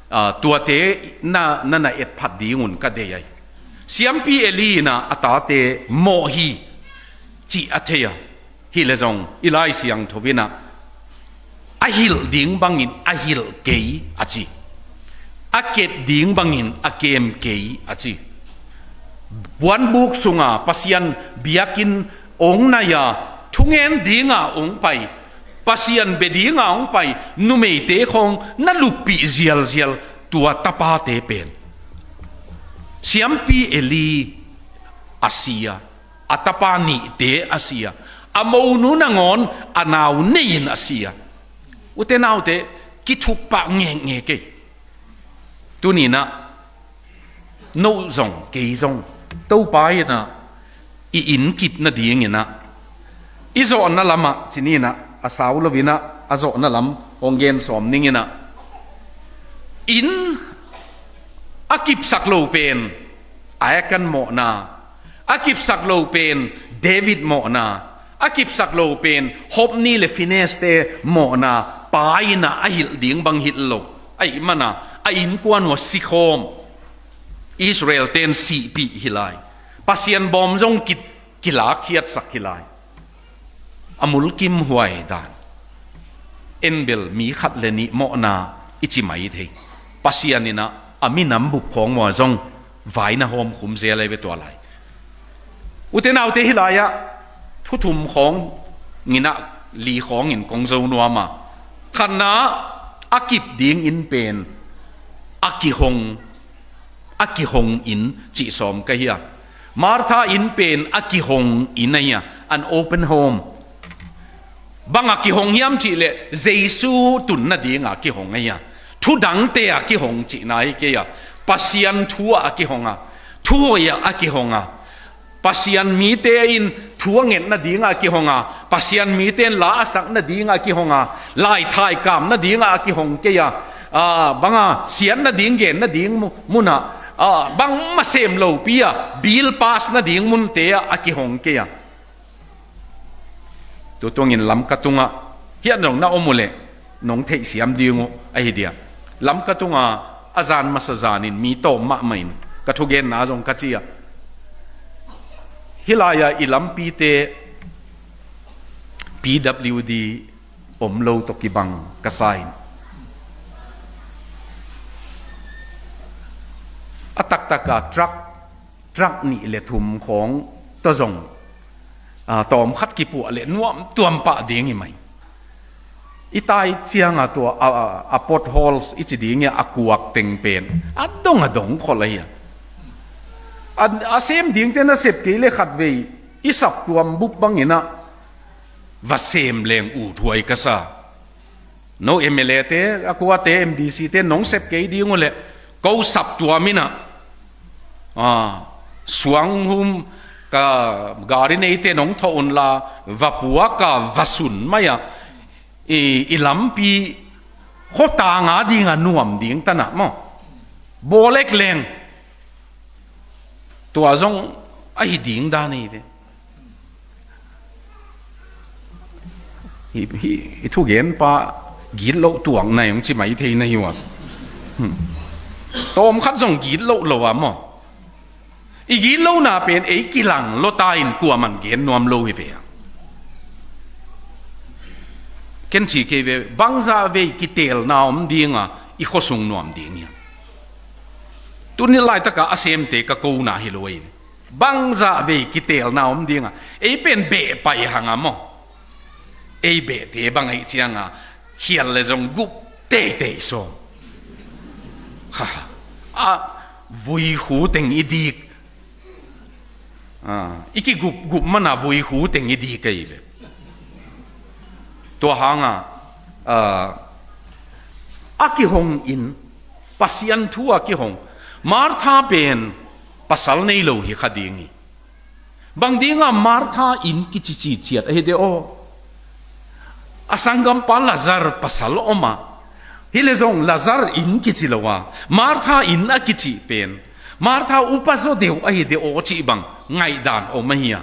ah, tuate na, na na etphat dingun ka dei ai. Siampi Eli inah a tate mawh hi cih a thei a. Hi le zong i Lai Siangtho inah a hilh ding bangin a hilh kei a ci. A ket ding bangin a kem kei a ci. Puanbuk sunga Pasian biakinn ong nai a, thungen dinga ong pai, Pasian bia dinga ong pai numeite khawng na luppih zialzial tua tapate pen Siampi Eli a si a, a tapa nihte a si a, a monu nangawn a nau nei-in a si a. Ute naute, kithuk pah ngekngek ei. Tuninah no zong kei zong Topa inah i inn kip nadinginah i zawhna lamah cininah a sau loinah a zawhna lam hong gen sawm ninginah inn a kipsak lo pen Achan mawhna, a kipsak lo pen David mawhna, a kipsak lo pen Hophni le Phinehas-te mawhna pa inah a hilh ding bang hilh lo. Ahih mana a innkuan uh a sikhawm, Israel-ten sihpih hi lai. Pasian bawm zong ki, kilakkhiatsak hi lai. A mulkimhuai dan. En bel mi khat le nih mawhna i ci mai thei. Pasian inah a minam bup khawng uh a zong vai na hawmkhum zel ahi ve tua lai. Ute naute, hi lai-ah thu thum khawng inah li khawngin kong zo nuam a. Khatna, a kip ding inn pen a kihong, a kihong inn cih sawm ka hi a. Martha inn pen a kihong inn ahi a, an open home. Bang a kihong hiam cih leh Jesu tun nadinga kihong ahi a. Thu dangte a kihong cihna hi kei a. Pasian thu ah a kihong a. Thu hoih ah a kihong a. Pasian mite in thu a nget nadinga a kihong a. Pasian mite in la a sak nadinga a kihong a. Laithai kam nadinga a kihong kei a. Ah, banga siat nading gen nading mu-, munah, ah, bangmah sem lopi a bill pass nading munte ah a kihong kei a. Tua tungin Lamka tungah hiah nong na om uh leh nong theihsiam ding uh ahi dia. Lamka tungah a zan masa zanin mi tawm mahmah in ka thugenna zong ka ci a. Hi lai-ah i lampite P W D om lo tawh kibang ka sa in, a taktak a truck, truck nih le thum khawng tawh zong, ah, tawmkhat kipuah leh nuamtuam pah ding hi mai. I tai cianga tua, a, a, a potholes i ci ding hi a, a kuak teng pen a dong a dong khol ahi a. A, a sem dingte na sep kei le khatvei i saptuam bup banginah va sem leng uthuai ka sa. No M L A te, a kuate M D C te nong sep kei ding uh leh ko saptuam inah, ah, suanghum, ka gari neite nong thawh unla, va puak a, va sun mai a, i, i lampi khuatang a ding a nuam ding tanah maw. Bawl ek leng tua zong ahi ding dan ei ve. Hi, hi, i thugenpa gitloh tuak nai hong ci mai thei na hi ua. Hmm. Tawm khat zong gitloh lo a maw. I gitlona pen ei kilang lota in kuaman gen nuam lo hi ve a. Ken ci kei ve, bangzah vei kiteelna om dinga i khuasung nuam ding hiam? Tuni laitaka a semte ka kona hi lo ei. Bangzah vei kiteelna om dinga ei pen beh pai hang a maw. Ei behte bang ei cianga khial le zong gup teitei sawm. Ha, a, vui khu teng i dik. A, i kigup gup mana vui khu teng i dik ei ve. Tua hanga, a, a kihong in, Pasian thu a kihong. Martha pen pasal nei lo hi kha ding hi. Bang dinga Martha inn kici citciat ahi de aw. A sanggampa Lazar pasal om a. Hi le zong Lazar inn kici lo a, Martha inn a kici pen, Martha upa zaw deuh ahi de aw cih bang ngaihdan om ahi a.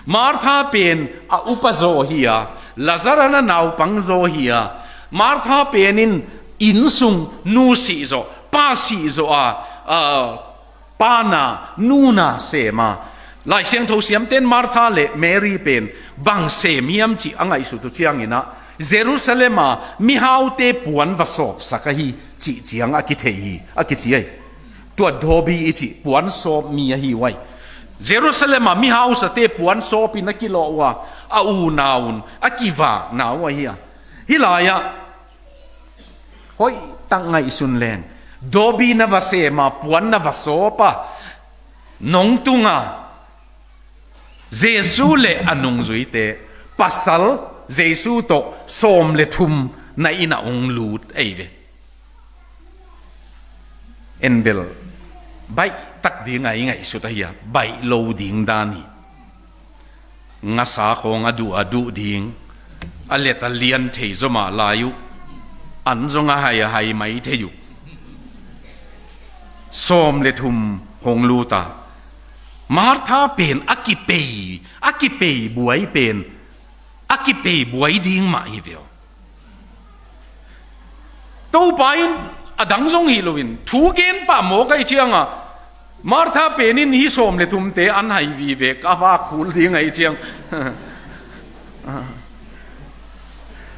Martha pen a upa zaw hi a, Lazar a naupang zaw hi a. Martha pen in inn sung nu sih zawh, pa sih zawh a, a, pana, nuna sem a. Lai Siangtho siamten Martha le Mary pen bang sem hiam cih a ngaihsut uh ciangin ah, Jerusalem a mihaute puan va sawpsak ahi cih ciang a kithei hi, a kici ahi. Tua dawbi i cih puan sawp mi ahi uai. Jerusalem a mihausate puan sawpin a kilawh uh a, a unau un a kivakna uh ahi a. Hih lai-ah hoihtak ngaihsun leng, dawbi na va sem a, puan na va sawp a, nong tunga Jesu le a nungzuite, pasal Jesu tawh sawm le thum na inn ah hong lut ei ve. En bel baih tak dinga i ngaihsut ahi a, baih lo ding dan hi. Ngasa khawng a duh a duh ding, a let a lian thei zaw mah lai uh, an zong a hai a hai mai thei uh. Sawm le thum hong lut a, Martha pen a kipei, a kipei buai pen, a kipei buai ding mah hi ve aw. Topa in a dang zong hi loin thu gen pah mawk ahih cianga, Martha pen in hih sawm le thumte an hai vive, ka vak kul ding ahih ciang.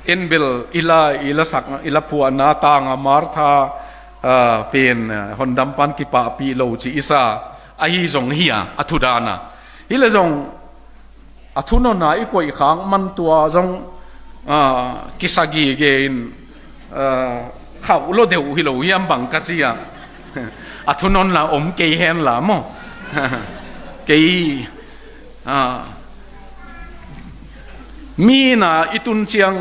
En bel i la, i la sak, i la phuahna tanga Martha, ah, pen, ah, hondam pan kipahpih lo ci i sa ahi zong hi a, a thudana. Hi le zong a thunona i koih khak man tua zong, ah, kisa gige in, ah, khauh lo deuh hi lo hiam bang ka ci a. A thunon la om kei hen la maw. Kei, ah, mi na i tun ciang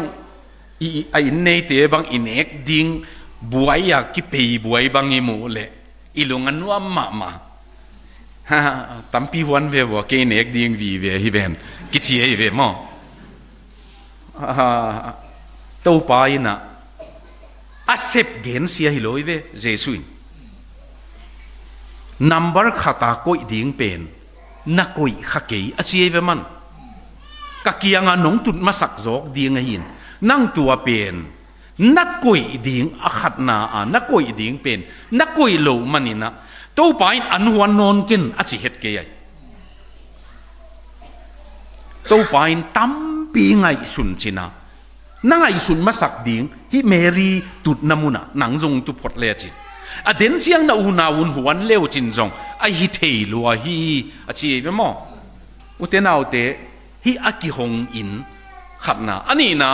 i, a inn neite bang i nek ding buai a kipei buai bang i muh leh i lung a nuam mahmah. Ha, tampi huan ve vua, kei nek ding vive hi ven, kici hi ve maw. Ha, Topa in ah a sep gensia hi lo hi ve, Jesu in. Nambar khata koih ding pen na koih kha kei a ci hi ve man. Ka kianga nong tut masak zawk ding ahin, nang tua pen na koih ding a khatna a, na koih ding pen na koih loh manin ah, Topa in an huan nawn ken a ci het kei ai. Topa in tampi ngaihsun cina, na ngaihsun masak ding, hih Mary tutna munah nang zong tu phot le a cin. A den ciang na unau un huan leu cin zong a hi thei lua hi a ci ei ve maw. Ute naute, hih a kihong in khatna, a nihna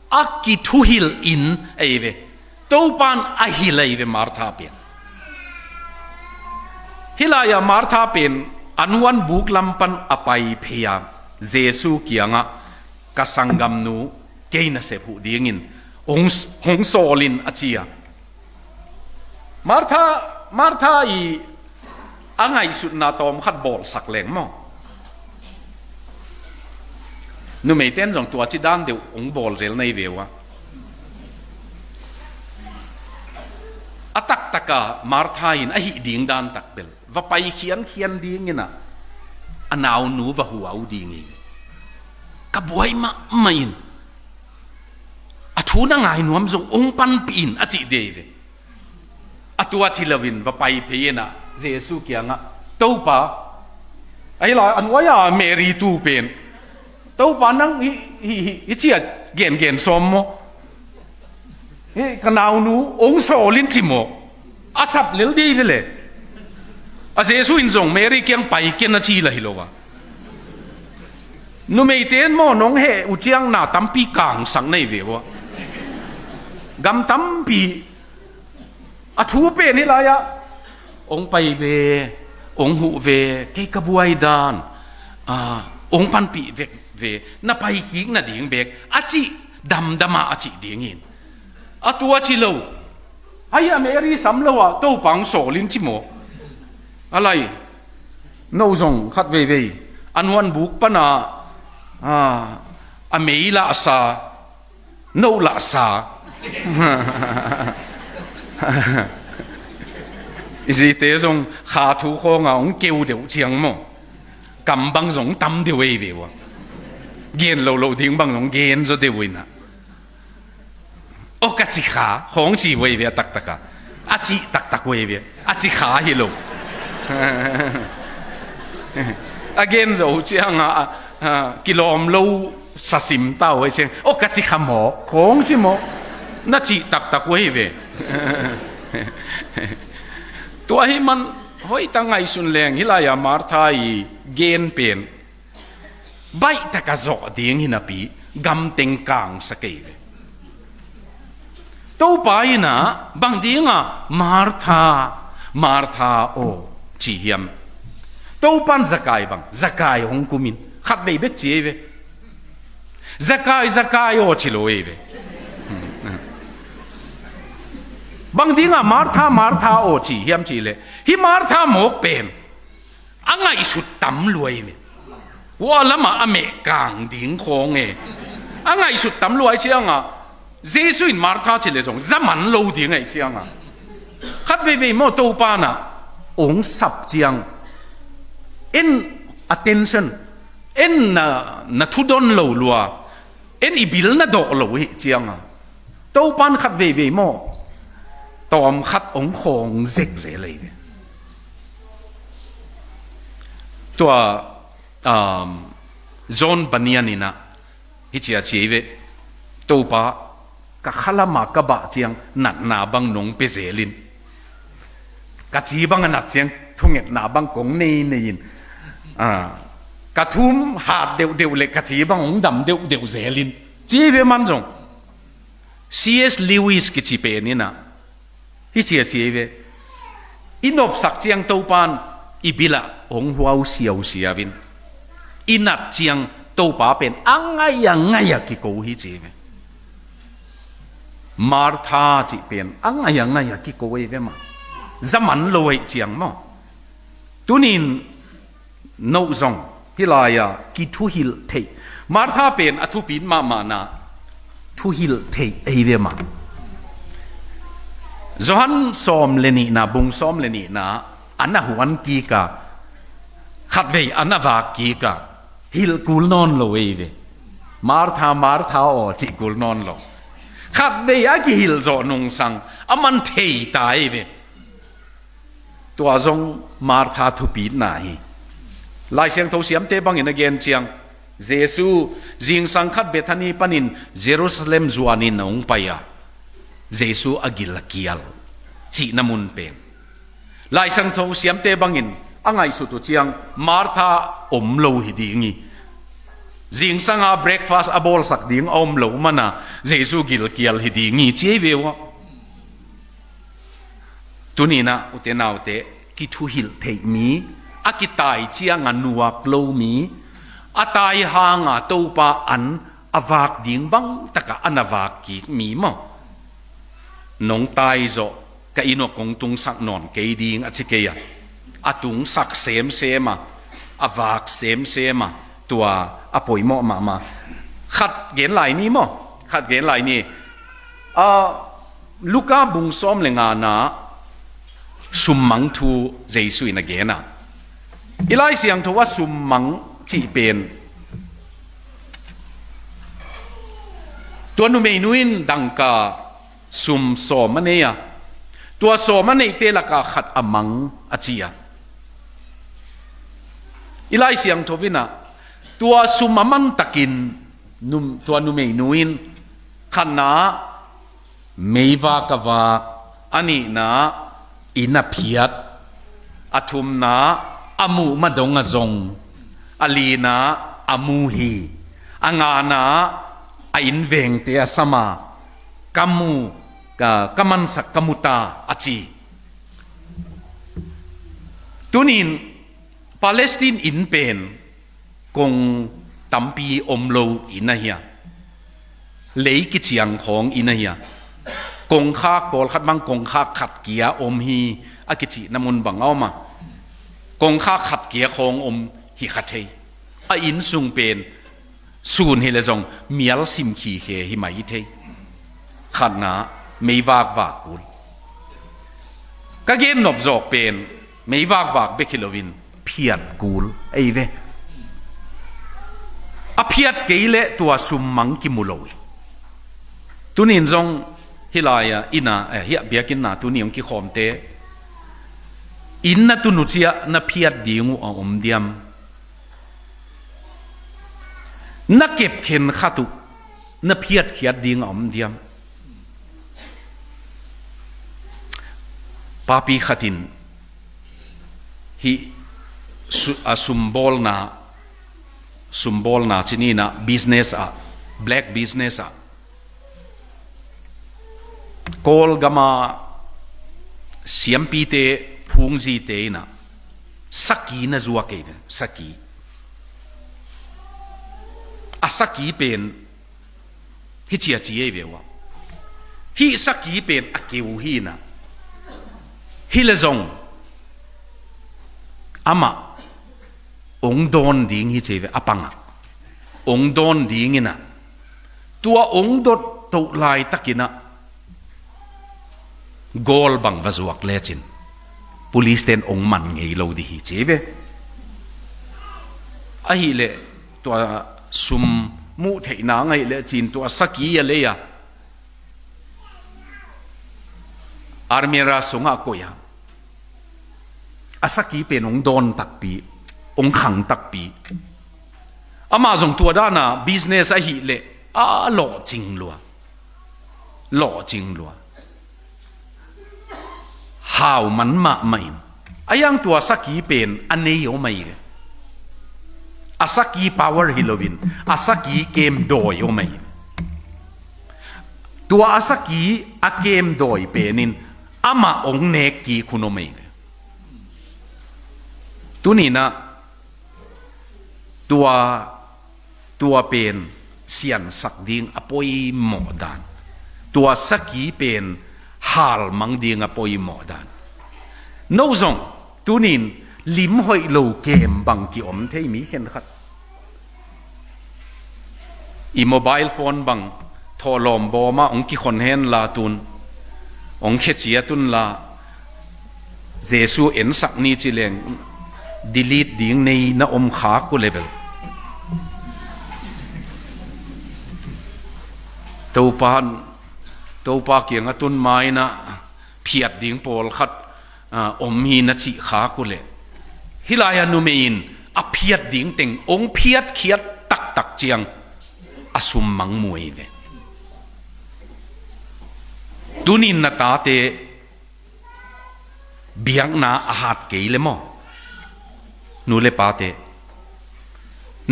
a kithuhilh in ei ve. Topan a hilh ei ve Martha pen. Hih lai-ah Martha pen an huan buk lam pan a pai phei a, Jesu kiangah, ka sanggamnu kei nasep huh dingin hong, hong sawl in a ci a. Martha, Martha i a ngaihsutna tawm khat bawlsak leng maw. Numeite in zong tua ci dan deuh hong bawl zel na hi ve uh a. A taktaka Martha in a hih ding dan tak bel va pai khiankhian dingin ah a naunu va hua uh ding hi. Ka buai mahmah in, a thu na ngai nuam zong hong panpih in, a cih dei ve. A tua ci loin va pai phei in ah Jesu kiangah, Topa, ahi lai a nuai-a Mary tu pen, Topa nang hih, hih, hih, hih ci a gengen sawm maw? Hih ka naunu hong sawl in ci maw? A sap lel dei ve le. A Jesu in zong Mary kiang pai ken a ci la hi lo a. Numeite in maw nong heh uh ciang na tampi kangsak na hi ve uh a. Gam tampi a thu pen hih lai-ah hong pai ve, hong huh ve, kei ka buai dan, ah, hong panpih vek ve, na pai kik nading bek a cih damdam a a cih dingin. A tua ci lo. Ahi a Mary sam lo a Topa hong sawl in ci maw? A lai, no zong khat veivei a nuanbuk pana, ah, a mei lahsa, no lahsa. I zite zong kha thu khawnga hong keu deuh ciang maw? Kam bang zong tam deuh ei ve uh a. Gen lo lo ding bang zong gen zaw deuh uh inah. Aw ka ci kha, khawng ci uh ei ve a taktaka. A cih taktak uh ei ve. A ci kha hi lo. A gen zo cianga, a, a, kilawm lo sasim ta uh ei ciang. Aw ka ci kha maw, khawng ci maw. Na cih taktak uh ei ve. Tua hi man hoih tak ngaihsun leng hih lai-a Martha i gen pen baih taka zawh ding hi napi gamteng kangsa kei ve. Topa inah bang dinga Martha, Martha aw ci hiam? Topan Zakai bang, Zakai hong kumin khat vei bek ci ei ve. Zakai, Zakai aw ci lo ei ve. Bang dinga Martha, Martha aw ci hiam cih leh hih Martha mawk pen a ngaihsut tam lua ei ve. Ua lamah a meh kang ding khawng e. A ngaihsut tam lua ei cianga Jesu in Martha ci le zong za man lo ding ei cianga khat veivei maw Topa nah hong sap ciang en attention, en na, na thudon lo lua, en i bil na dawh lo hi cianga Topan khat veivei maw tawm khat hong khawng zekzel ei ve. Tua, um, John Bunyan inah hih ci a ci ei ve. Topa, ka khalama ka bah ciang natna bang nong pia zelin, ka ci bang a nat ciang thungetna bang kong nei nei in, ah, ka thum hat deuhdeuh le ka ci bang hong dam deuhdeuh zelin ci ei ve man zong. C S Lewis kici pen inah hih ci a ci ei ve. I nopsak ciang Topan i bilah hong huau siausiau in, i nat ciang Topa pen a ngai a ngai a kiko hi ci ei ve. Martha cih pen a ngai a ngai a kiko ei ve mah. Za man lo ei ciang maw? Tunin noh zong hih lai-a kithuhilh theih. Martha pen a thupit mahmahna thuhilh theih ei ve mah. Johan sawm le nihna, bung sawm le nihna, an a huan kika, khatvei an a vak kika, hilh kul nawn lo ei ve. Martha, Martha aw cih kul nawn lo. Khatvei a kihilh zawh nungsang a man thei ta ei ve. Tua zong Martha thupitna hi. Lai Siangtho siamte bangin a gen ciang, Jesu zingsang khat Bethany panin Jerusalem zuanin a hong pai a, Jesu a gil a kial cihna mun pen Lai Siangtho siamte bangin a ngaihsut uh ciang Martha om lo hi ding hi. Zingsanga breakfast a bawlsak ding a om lo mana Jesu gil kial hi ding hi ci ei ve uh a. Tuninah ute naute, kithuhilh theih mi, a kitai cianga nuak lo mi, a tai hanga Topa an a vak ding bangtaka an a vak kik mi maw? Nong tai zawh ka inn ah kong tungsak nawn kei ding a ci kei a, a tungsak semsem a, a vak semsem a, tua a poimawh mahmah. Khat gen lai ni maw? Khat gen lai ni. Ah, Luka bung sawm le ngana summang thu Jesu in a gen a. I Lai Siangtho a summang cih pen tua numeinu in dangka sum sawm a nei a, tua sawm a neihte laka khat a mang a ci a. I Lai Siangtho in ah tua sum a mantakin num, tua numeinu in khatna meivak a vak, a nihna inn a phiat, a thumna a muh ma dong a zong, a lina a mu hi, a ngana a innvengte a sam a, ka mu, ka, ka mansak ka mu ta a ci. Tunin Palestine inn pen kong tampi om lo inn ahi a, lei kiciang khawng inn ahi a, kongkhak pawlkhat bang kongkhak khat kia om hi a kicihna mun bang a om a, kongkhak khat kia khawng om hi kha thei. A inn sung pen sun hi le zong mial sim khikhe hi mai hi thei. Khatna meivak vak kul. Ka gen nop zawk pen meivak vak bek hi loin phiat kul ei ve. A phiat kei le tua summang kimu lo hi. Tunin zong hi lai-a inn a, eh, hiah biakinnah tuni hong kikhawmte, inn na tun uh ciah na phiat ding uh a om diam? Na kep khenkhat uh na phiatkhiat ding a om diam? Papi khat in hih su-, a sumbawlna, sumbawlna ci ni in ah, business ah, black business ah, Kawlgam a siampite, phungzite in ah saki na zuak ei ve, saki. A saki pen hi ciaci ei ve uh a, hih saki pen a keu hi in ah, hi le zong amah ong dawn ding hi ci ei ve, a pangah ong dawn ding in ah, tua ong dot toh laitakin ah gold bang va zuak lecin police ten ong man ngei lo dih hi ci ei ve. Ahih leh tua sum muh theih nang ahih lecin tua saki a lei a, almirah sungah koih a, a saki pen ong dawn takpi, ong khang takpi. Amah zong tua dana business ahih leh a lawhcing lua, lawhcing lua, hau man mahmah in, a hiang tua saki pen a nei om ahi ve. A saki power hi loin a saki kem dawi om ahi ve. Tua a saki a kem dawi pen in amah ong nek kik hun om ahi ve. Tuni in ah tua, tua pen siansak ding a poimawh dan, tua saki pen halmang ding a poimawh dan. No zong tunin lim hoih lo kem bang kiom thei mi khenkhat. I mobile phone bang thawhlawm bawm ah ong kikhon hen la tun, ong khecia tun la, Jesu ensak ni ci leng delete ding nei na om khak uh le bel, Topa, Topa kiang a tun ma in ah phiat ding pawlkhat, ah, om hi na cih khak uh leh, hih lai-a numei in a phiat ding teng ong phiatkhiat taktak ciang a summang mu ei ve. Tunin na tate biakna a hat kei le maw? Nu le pate,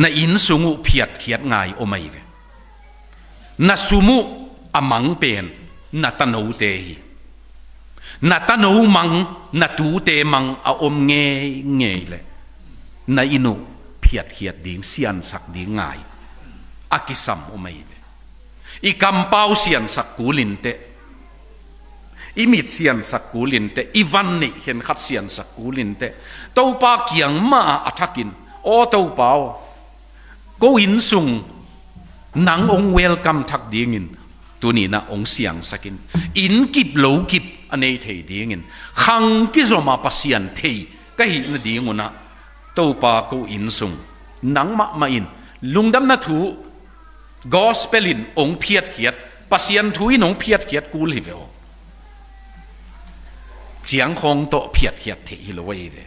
na inn sung uh phiatkhiat ngai om ahi ve. Na sum uh a mang pen na tanote hi. Na tano mang, na tute mang a om ngeingei leh na inn uh phiatkhiat ding, siansak ding ngai a kisam om ahi ve. I kampau siansak kul inteh, i mit siansak kul inteh, i van neih khenkhat siansak kul inteh. Topa kiang mah a thakin, aw Topa aw, ko inn sung Nang hong welcome thak dingin tuni-in ah hong siangsak in. Inn kip lo kip a nei thei dingin, khang kizom a Pasian thei ka hih nadingun ah, Topa, ko inn sung nang mahmah in lungdamna thu gospel in hong phiatkhiat, Pasian thu in hong phiatkhiat kul hi ve aw. Ciangkhawng tawh phiatkhiat theih hi lo ahi ve.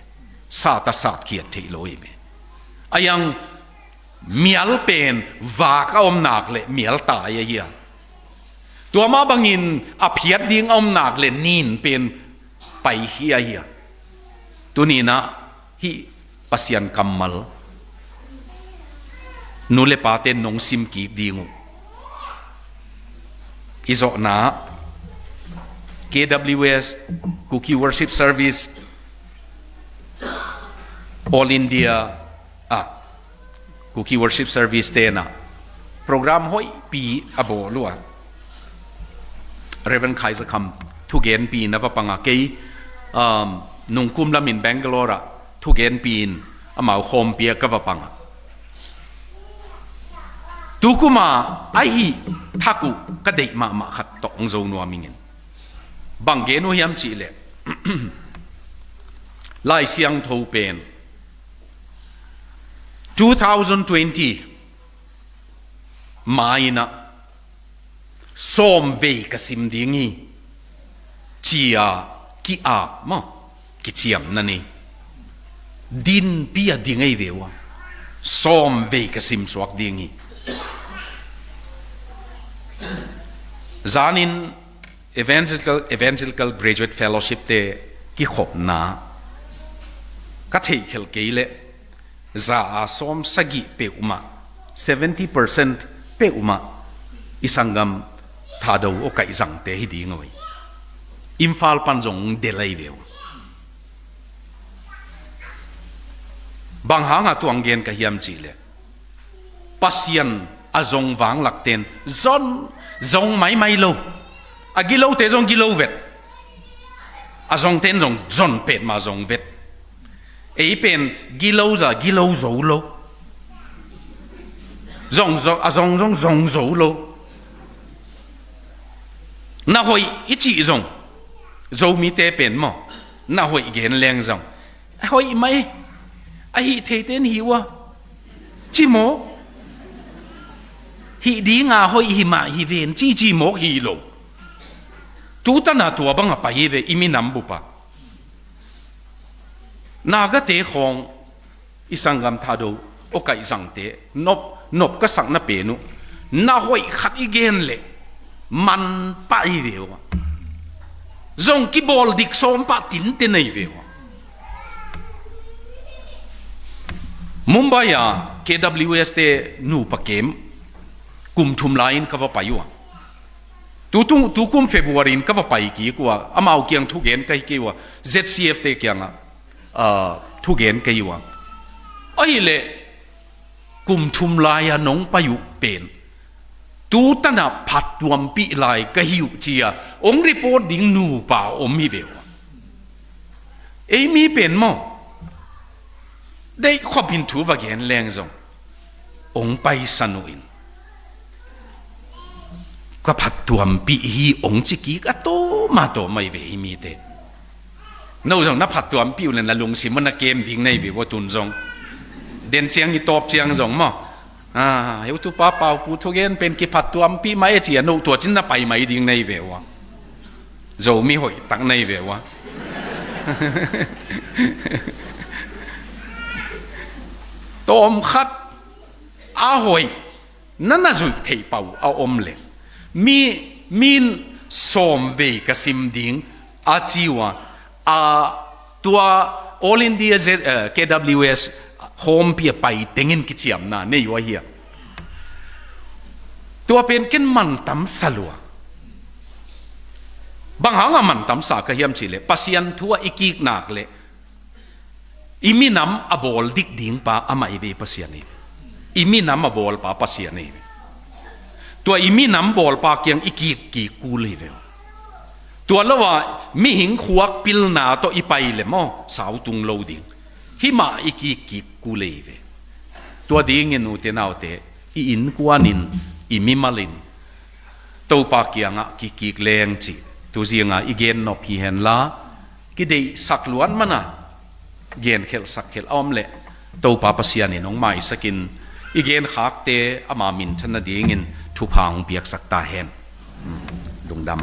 Sat a satkhiat theih lo ahi ve. A yang mial pen vak a om nak leh mial tai ahi a. Tua mah bangin a phiat ding a om nak leh nin pen paikhia ahi a. Tuni-in ah hih Pasian kammal nu le pate nong sim kik ding uh. I zawhna K W S, Kuki Worship Service, All India, ah, Kuki Worship Service te in ah program hoihpi a bawl uh a, Reverend Khai Za Kham thugenpi in a va pang a, kei, um, nungkum lamin Bangalore ah thugenpi in amau khawmpi ah ka va pang a, tu kum a a hih thak uh ka deih mahmah khat tawh hong zo nuam ing. Bang gen uh hiam cih leh, Lai Siangtho pen two thousand twenty ma-in ah sawm vei ka sim ding hi, ci-a ki-ap maw, kiciamna nei. Dinpi a ding ahi ve uh a, sawm vei ka simsuak ding hi. Zanin Evangelical, Evangelical Graduate Fellowship te kikhopna ka theihkhelh kei leh, za a sawm sagih peuhmah, seventy percent peuhmah, i sanggam Thado aw kaihzangte hi ding uh hi. Imphal pan zong del ahi ve uh. Bang hanga tua hong gen ka hiam cih leh, Pasian a zong vanglakte'n zon, zong maimai lo. A gilote zong gilo vet. A zongte'n zong zon petmah zong vet. Ei pen gilo za, gilo zo lo. Zong, zong, a zong zong, zong zo lo. Na hoih i cih zong, Zomite pen maw, na hoih gen leng zong, a hoih mai, a hih theite'n hih uh a, ci mawk. Hih dinga hoih hi mah hi ven, ci, ci mawk hi lo. Tutan a tua bang a pai hi ve, i minam bup a. Nagate khawng, i sanggam Thado aw kaihzangte nop, nop ka sakna pen uh, na hoih khat i gen leh man pah hi ve uh a. Zong kibawl dik sawm pah tinten ahi ve uh a. Mumbai a K W S te nupa kem kum thum lai-in ka va pai uh a. Tu, tu, tu kum February in ka va pai kik uh a, amau kiang thugen ka hi kei uh a, Z C F te kiangah, ah, thugen ka hi uh a. Ahih leh kum thum lai-a nong pai uh pen, tutan a phattuampih lai ka hi uh ci-a hong report ding nupa om hi ve uh a. Ei mi pen maw, deih khop in thu va gen leng zong hong paisan uh in, ka phattuampih hi hong ci kik a tawm a tawm ahi ve, i mite. No zong na phattuampih uh leh na lungsim uh na kem ding na hi ve uh a, tun zong. Den ciang i tawp ciang zong maw, a, heutupa Paupu thugen pen kiphattuampih mah e ci-a no tua cin na pai mai ding na hi ve uh a. Zomi hoih tak na hi ve uh a. Tawmkhat a hoih na na zuih theih pah uh a om leh, mi, min sawm vei ka sim ding a ci uh a, a, tua All India Z-, eh, K W S khawmpi a pai tengin kiciamna nei uh ahi a. Tua pen ken mantamsa lua. Bang hanga mantamsa ka hiam cih leh, Pasian thu ah i kik nak leh i minam a bawl dik dingpa amah hi ve, Pasian hi ve. I minam a bawlpa Pasian hi ve. Tua i minam bawlpa kiang i kik kik kul hi ve uh. Tua lo a mihing khuak pilna tawh i pai leh maw, sautung lo ding. Hih mah i kik kik kul hi ve. Tua dingin ute naute, i innkuan in i mimalin Topa kiangah kikik leng cih tu zinga i gen nop hi henla, kideihsak luat mana genkhelhsak khelh a om leh Topa Pasian in hong maisakin i genkhakte ama minthan nadingin thupha hong piaksak ta hen. Lungdam.